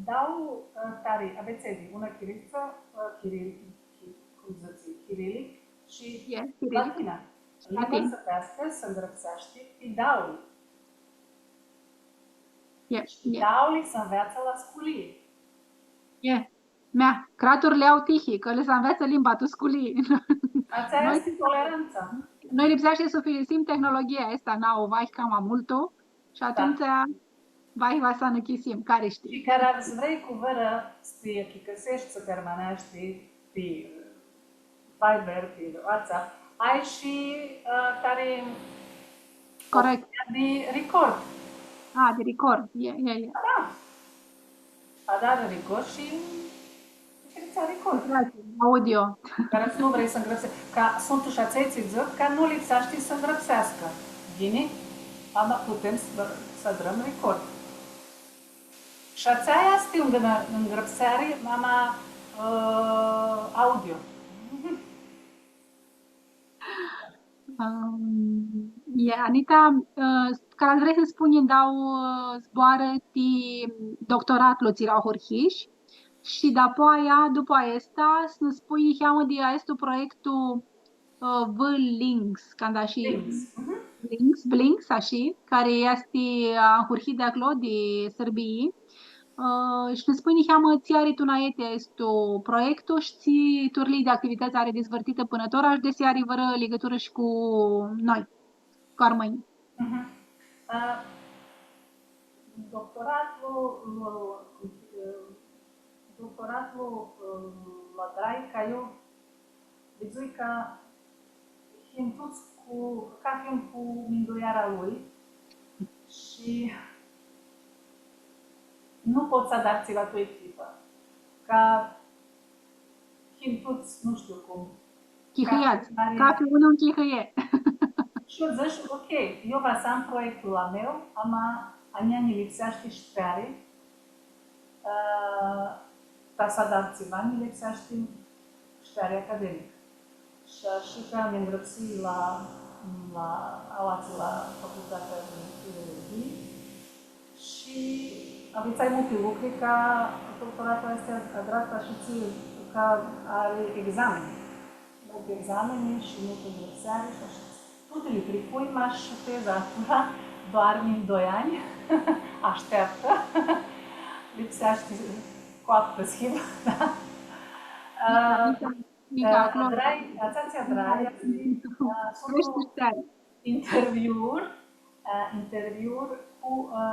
dauã, ã, tari abetsedi, unã chiritsã, ã, chiril-, chi-, cum dzãtsi, chirilic shi latinã. Limba sãrbeascã s-ngrãpseashti pi dauã. Shi dauãli s-nveatsã la sculii. Mea, craturli au tihi, cã li s-nveatsã limba tu sculii. Atsea easti tolerantsa. Noi lipseashti s-ufilisim tehnologia aestã, na, u vahi cama multu, shi atumtsea, vahi, va s-anãchisim, cari shtii. Shi cara s-vrei cu vãrã s-ti achicãseshti, s-ti armãneashti, pi Viber, pi WhatsApp, ai shi, ã, tari optsia di record. A, di record, e, e, e. Da. Adarã record shi Audio. Cara s-nu vrei s-ngrãpseshti. Ca suntu shi atselj tsi dzãc, ca nu lipseashti s-ngrãpseascã. Ghini? Ama putem s-, s-adrãm record. Shi atsea easti unã ngrãpseari, ama, ã, audio. Ãm, e, Anita, ã, cara vrei s-spunj dauã zboarã ti doctoratlu tsi lu ahurhish, shi dapoaia, dupã aestã, s-nã spunj niheamã di aestu proiectu, ã, V-Links, canda shi Links, mhm. Links, Blinks, ashi, cari easti ahurhit di aclo, di Sãrbii. Ã, shi nã spunj niheamã tsi ari tu nãiti aestu proiectu shi tsi turlii di activitãts ari dizvãrtitã pãnã tora shi desi ari vãrã ligãturã shi cu noi, cu armãnj. Mhm. Ã, doctoratlu, ã, doctoratlu, ã, lu adrai ca eu Vidzui cã him tuts cu, cathi un cu mindueara lui shi nu pots s-adari tsiva tu echipã, cã him tuts, nu shtiu cum. Chihãiats, cathi un ari, cathi un chihãie. Shi eu dzãsh, ok, eu va s-am proiectul a meu, ama a njia nji lipseashti shteari, ã, ta s-adar tsiva, nji lipseashti shteari academicã. Shi ashi cã mi ngrãpsii la, la, aoatsi la Facultatea di Filologii shi avdzai multi lucri, cã doctoratlu easti adrat shi tsi, cã ari exameni. Multi exameni shi multi ngrãpseari shi ashi. Tuti li tricui, mash teza atsea doarmi doi anj, ashteaptã. Lipseashti coaptã s-hibã, da? Nica, nica, nica, ã, aclo. Adrai, atsea tsi adrai, ã, suntu interviuri, ã, interviuri cu, ã,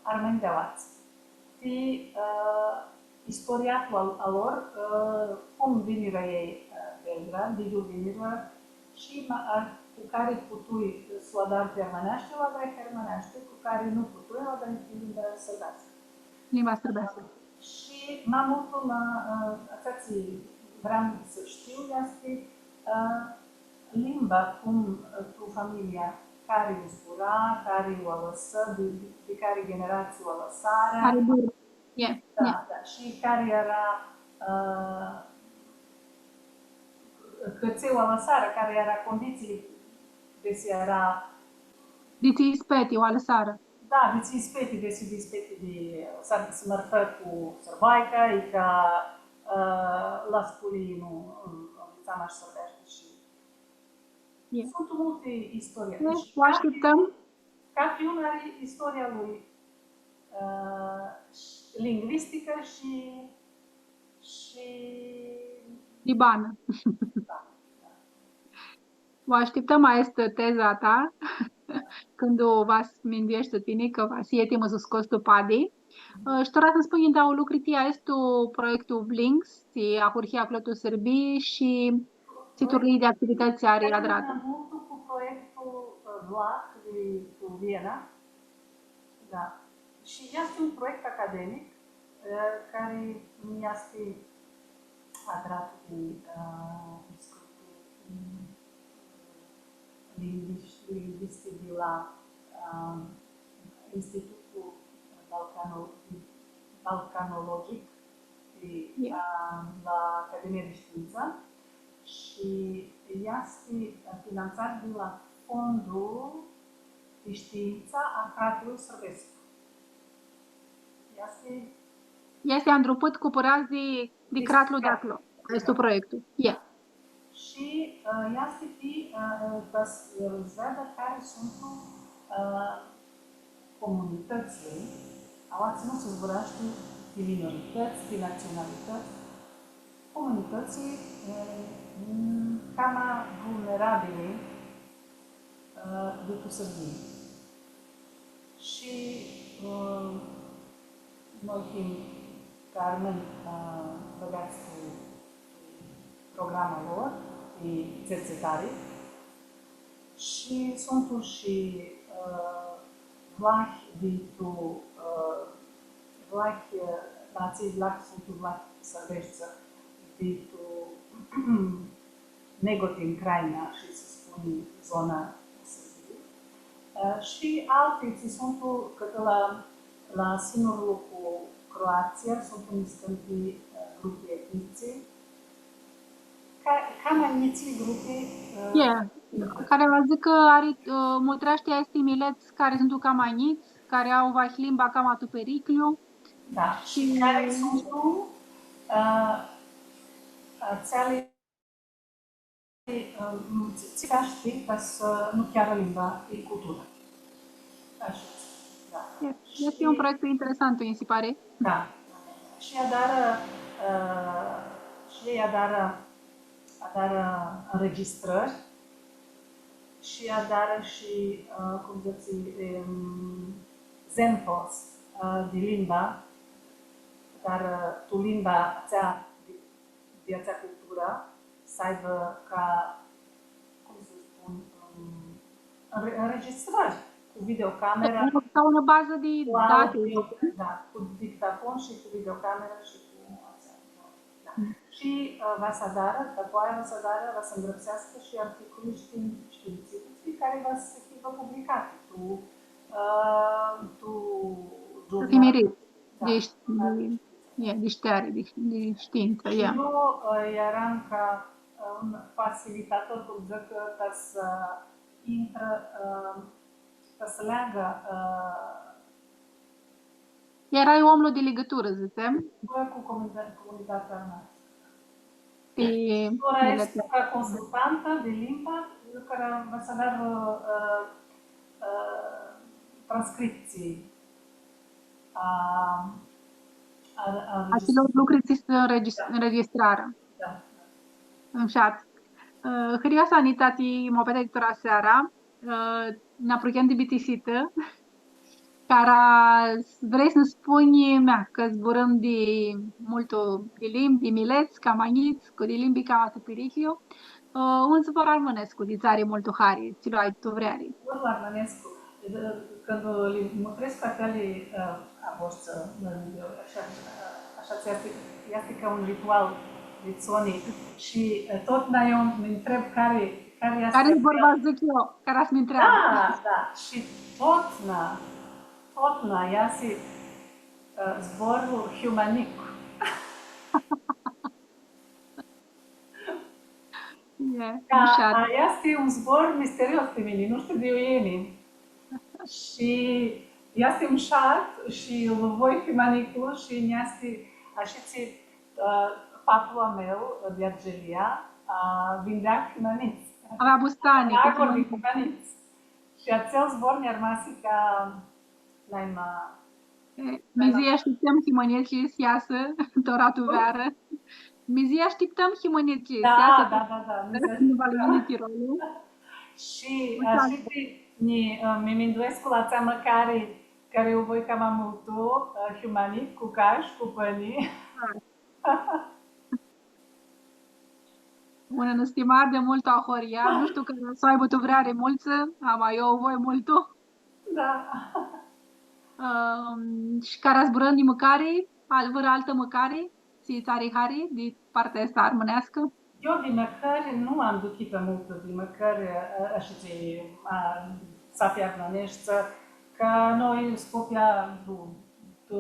armãnj di aoatsi. Ti, ã, istoria a, a lor, ã, cum vinirã elj, ã, Belgrad, di iu vinirã, shi ma, a, cu cari putui s-u adari pi armãneashti, u adrai pi armãneashti, cu cari nu putui, u adrai pi limba sãrbeascã. Limba sãrbeascã. Shi ma multu, ma, ã, atsea tsi vream s-shtiu easti, ã, limba, cum, ã, tu familia, cari u zbura, cari u alãsã, di, di, di cari generatsii u alãsarã. Cari bãrnu. E, da, e. Da. Shi cari eara, ã, cãtse u alãsarã, cari eara conditsiili, desi eara... Di tsi ispeti u alãsarã. Da, di tsi ispeti, desi di ispeti di, s-, s-mãrtã cu sãrboaica, i cã, ã, la sculii nu, nu, nu nvitsa mash sãrbeashti shi E. Suntu multi istorii. E, deci, u ashtiptãm. Cathi, cathi un ari istoria lui, ã, sh-, lingvisticã shi, shi... Di banã. Da, da. U ashtiptãm aestã tezã a ta, cãndu va s-mindueshti tini cã va s-hii etimã s-u scots tu padi. Ã, shi tora s-nji spunj dauã lucri, ti aestu proiectu Vlinks, tsi ahurhi aclo tu Sãrbii shi tsi turlii di activitãts ari adratã. Multu cu proiectul, ã, Vlah di tu Viena. Da. Shi easti un proiect academic, ã, cari easti adrat di, ã, iscurtu, mm, lingvis-, lingvisti di la, ã, Institutul Balcano-, Balcanologic di, ã, la Academia di Shtiintsã shi easti, ã, finantsat di la Fondul di Shtiintsã a Cratlui Sãrbescu. Easti Easti andrupãt cu pãradz di, di cratlu di aclo. Aestu proiectu. Ie. Shi, ã, easti ti, ã, ta s-, ã, s-veadã cari suntu, ã, comunitãtsli, aoatsi nu s-zburashti ti minoritãts, ti natsionalitãts, comunitãtsli, ã, cama vulnerabili, ã, di tu Sãrbii. Shi, ã, noi him ca armãnj, ã, bãgats tu, tu programa lor di cercetari. Shi suntu shi, ã, vlahi di tu, ã, vlahi, ã, natsia vlahi suntu vlahi sãrbeshti di tu Negotin Craina, shi s-spuni zona Sãrbii. Ã, shi alti tsi suntu cãtã la, la sinurlu cu Croatsia, suntu niscãnti, ã, grupi etnitsi. Ca, cama njits grupi, ã, ie, cari va dzãcã cã ari, ã, mutreashti aesti milets cari suntu cama njits, cari au vahi limba cama tu periclju. Da, shi cari suntu, ã, atseali Ã, tsi, tsi ca shtii, ca s-nu chearã limba i cultura. Ashi, da. E, easti un proiectu interesantu, nji si pari. Da. Shi adarã, ã, shi elj adarã, adarã ãnregistrãri shi adarã shi, ã, cum dzãtsi, em, examples, ã, di limba, adarã tu limba atsea di di atsea culturã, s-aibã ca, cum s-spun, um, înre-, înregistrări cu videocameră, ca unã bazã di dati, cu audio, da, cu dictafon shi cu videocameră shi cu atsea. Da. Mm. Shi, ã, va s-adarã, dapoaia va s-adarã, va s-ngrãpseascã shi articoli shtiin-, shtiintsifitsi cari va s-hibã publicati tu, ã, tu giurnal. Efimeri. Da, di, da, di, di shtiintsã. Ie, di shtiari, di, di shtiintsã, ie. Shi eu, ã, earam ca, ã, un facilitator, cum dzãc, ã, ta s-intrã, ã, ta s-leagã, ã, earai omlu di ligãturã, dzãtsem. Cu comunita-, comunitatea noastrã. Shi tora easti ca consultantã di limbã, lucrã, va s-adarã, ã, ã, transcriptsii a, a, a atsilor lucri tsi s-înregis-, înregistrarã. Da. Mushat. Ã, hãrioasã, Anita, ti muabetea di tora seara, ã, nã aprucheam di bitisitã. Cara s-, vrei s-nã spunj, mea, cã zburãm di multu di limbi, di milets, cama njits, cu di limbi cama tu piriclju. Ã, un zbor armãnescu, tsi ts-ari multu hari, tsi lu ai tu vreari. Zborlu armãnescu, cãndu li mutrescu atseali, ã, a voastrã, ã, ashi, ã, ashi tsi easti, easti ca un ritual di soni shi, ã, totna eu mi ntreb cari, cari easti. Cari zbor va dzãc eu, cara s-mi ntreabã. Da, da, shi totna, totna easti, ã, zborlu hiumanic. Ie, da, mushat. Easti un zbor misterios ti mini, nu shtiu di iu yini. Shi easti mushat shi lu voi hiumaniclu shi nj-easti ashitsi, ã, paplu a meu di Argelia, ã, vindea hiumanits. Avea bustani cu hiumanits. Shi atsel zbor nj-armasi ca naima E, mi dzã, ashtiptãm himãnetslji s-easã, tora tu vearã. Mi dzã, ashtiptãm himãnetslji s-easã, da, da, da, mi dzã, nu va lã yini chirolu. Shi, ã, shi ti, Nji, ã, mi minduescu la atsea mãcari cari u voi cama multu, ã, hiumani, cu cash, cu pãni. Unã nãstimari di multu ahoryea, nu shtiu cã s-u aibã tu vreari multsã, ama eu u voi multu. Da. Ãm, shi cara zburãm di mãcari, al-, vãrã altã mãcari, tsi tsã ari hari di partea aestã armãneascã? Eu di mãcãri nu am duchitã multu di mãcãri, ã, ashitsi, ã, s-afi armãneshti, cã noi Scopia, tu, tu,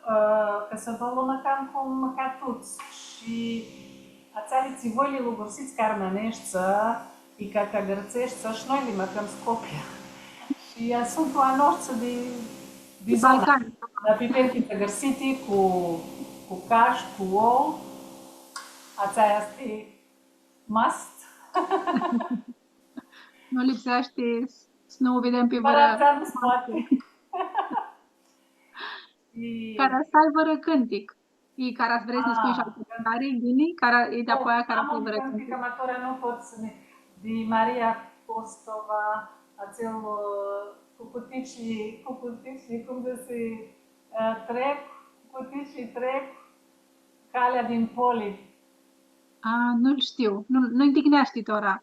ã, cã s-vã lumã cam cum mãca tuts. Shi atseali tsi voi li lugursits ca armãneshti, i ca, ca gãrtseshti, shi noi li mãcãm Scopia. Shi elj suntu a noshtri di, di zona. Balcani. Dar pi penti gãrsiti cu, cu cash, cu ou, atsea easti must. Nu lipseashti s-, s-nu u videm pi vãrã. Fãrã atsea nu s-poati. Shi cara s-ai vãrã cãntic. I cara s-vrei s-nã spunj shi altã cãntari, ghini, cara, i dapoaia cara s-ai vãrã cãntic. Am un cãntic, ama tora nu pot s-nji, di Maria Postova, atsel, ã, Cucutici, cucutici, cum dzãsi, ã, trec, cucutici trec, calea din poli. A, nu-l shtiu. Nu, nu-nj ticneashti tora.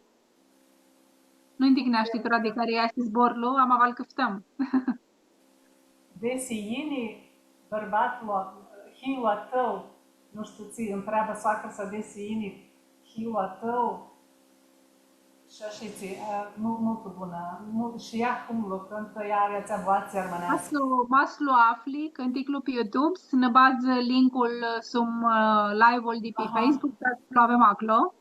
Nu-nj ticneashti tora di cari easti zborlu, ama va-l cãftãm. Desi yini bãrbatlu, hilu a tãu, nu shtiu tsi, ntreabã soacrã-sa desi yini hilu a tãu. Shi ashitsi, ã, mu-, multu bunã. Mu-, shi ea cum lu cãntã, ea ari atsea boatsi armãneascã. Ma s-lu, ma s-lu afli, cãnticlu pi YouTube, s-nã badz linkul, ã, sum, ã, live-ul di pi Facebook, ca s-lu avem aclo.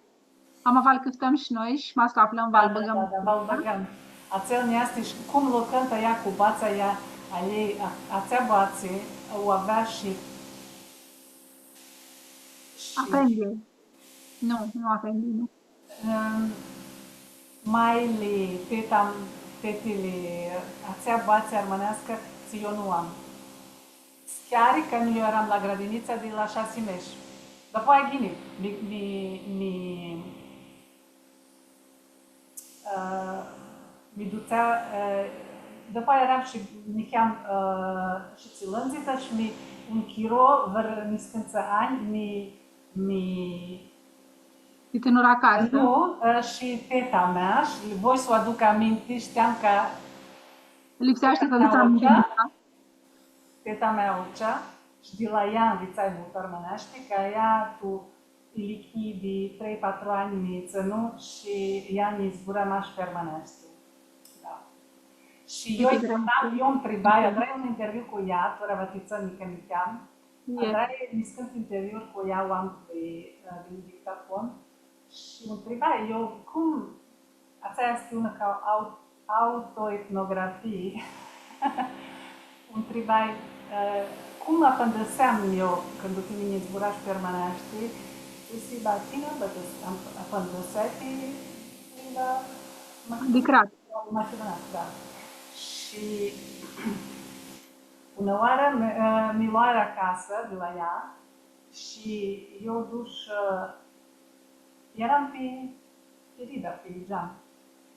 Ama va-l cãftãm shi noi shi ma s-lu aflãm, va-l bãgãm. Da, da, da, va-l bãgãm. Atsel nj-easti shi cum lu cãntã ea cu boatsa ea, a ljei, a, atsea boatsi, u avea shi, shi afendi. Nu, nu afendi, nu. Ãm, maili, teta, tetili, atsea boatsi armãneascã, tsi eu nu am. S-cheari cã noi earam la gradinitsa di la shasi mesh. Dapoaia ghini, mi, mi, mi, ã, mi dutsea, ã, dapoaia earam shi niheam, ã, shi tsi lãndzitã shi mi, un chiro, vãrã niscãntsã anj, mi, mi Ti tsãnurã acasã? Nu, ã, shi teta mea, shi voi s-u aduc aminti, shteam cã lipseashti s-u aduc aminti, da? Teta mea Olcea, shi di la ea nvitsai multu armãneashti, cã ea tu ilichii di trei, patru anj mi tsãnu shi ea nji zbura mash pi armãneashti. Da. Shi eu, eu ntribai, adrai un interviu cu ea, tora va ti tsãn nica niheam, adrai niscãnti interviuri cu ea, u am pi, ã, di diktafon. Shi u ntribai, eu, cum, atsea easti unã ca au-, autoetnografii. U ntribai, ã, cum apãndãseam eu, cãndu tini nji zburash pi armãneashti, dzãsi, ba, tini apãndãs-, am-, apãndãseai pi limba machiduneascã. Di crat. Machiduneascã, da. Shi unã oarã mi, ã, mi loarã acasã di la ea shi eu dush, ã, earam pi, pi pirida, pi geam.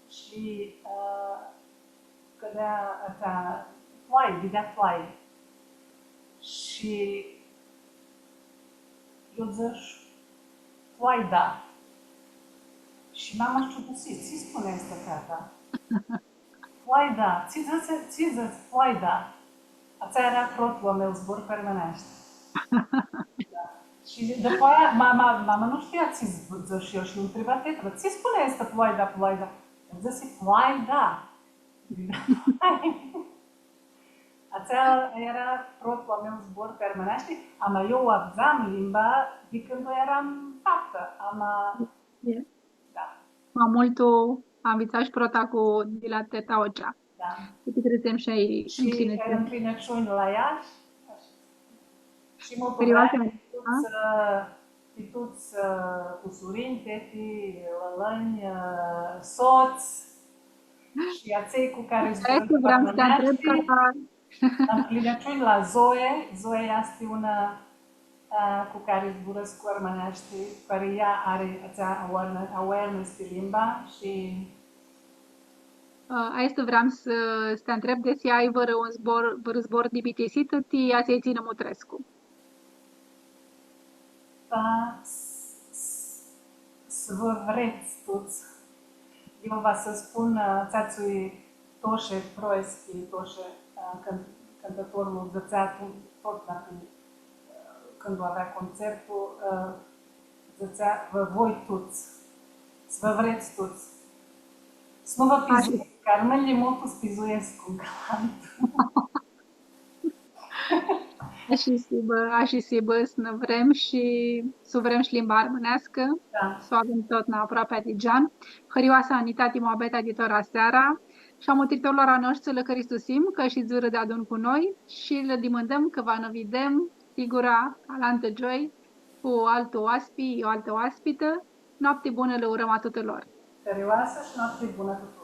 Shi, ã, cãdea, atsea, ploi, videa ploi. Shi eu dzãsh, ploai da. Shi mama sh-ciudisi, tsi spuni aestã feata? Ploai da, tsi dzãtsi, tsi dzãtsi, ploai da. Atsea eara protlu a meu zbor pi armãneashti. Da. Shi dupã aia, ma-, ma-, mama nu shtia tsi dzã-, dzãsh eu shi u ntriba teta, tsi spuni aestã ploai da, ploai da? Dzãsi, ploai da. Atsea eara protlu a meu zbor pi armãneashti, ama eu u avdzam limba di cãndu earam faptã, ama, da. Ma multu anvitsash prota cu, di la teta Ocea. Da. Shi ti cristem shi ai. Shi ncljinãciunj la ea. Shi multu vreme, tuts, ã, ti tuts, ã, cusurinj, teti, lãlãnj, ã, sots, shi atselj cu cari zburãm pi armãneashti. Ncljinãciunj la Zoe, Zoe easti unã cu cari zburãscu armãneashti, cu cari ea ari atsea awareness, awareness ti limba shi Aestã vream s-, s-ti ntreb desi ai vãrã un zbor, vãrã zbor di bitisitã ti atselj tsi nã mutrescu. Da, s-, s-, s-vã vrets tuts. Eu va s-spun, ã, tsi-, tsi-, Toshe Proeschi, Toshe, ã, cãn-, cãntãtorlu, dzãtsea tu-, totna pi, ã, cãndu avea concertul, ã, dzãtsea, vã voi tuts, s-vã vrets tuts. S-nu vã pizuescu, cã armãnjlji multu s-pizuescu un cu alantu. Ashi s-hibã, ashi s-hibã, s-nã vrem shi s-u vrem shi limba armãneascã, Da. s-u avem totna aproapi di gean. Hãrioasã Anita ti muabeta di tora seara. Shi a mutritorlor a noshtri lã hãristusim cã shidzurã deadun cu noi shi lã dimãndãm cã va nã videm, sigura, alantã gioi, cu altu oaspi, o altã oaspitã. Noapti bunã lã urãm a tutulor! Hãrioasã shi noapti bunã tuturor!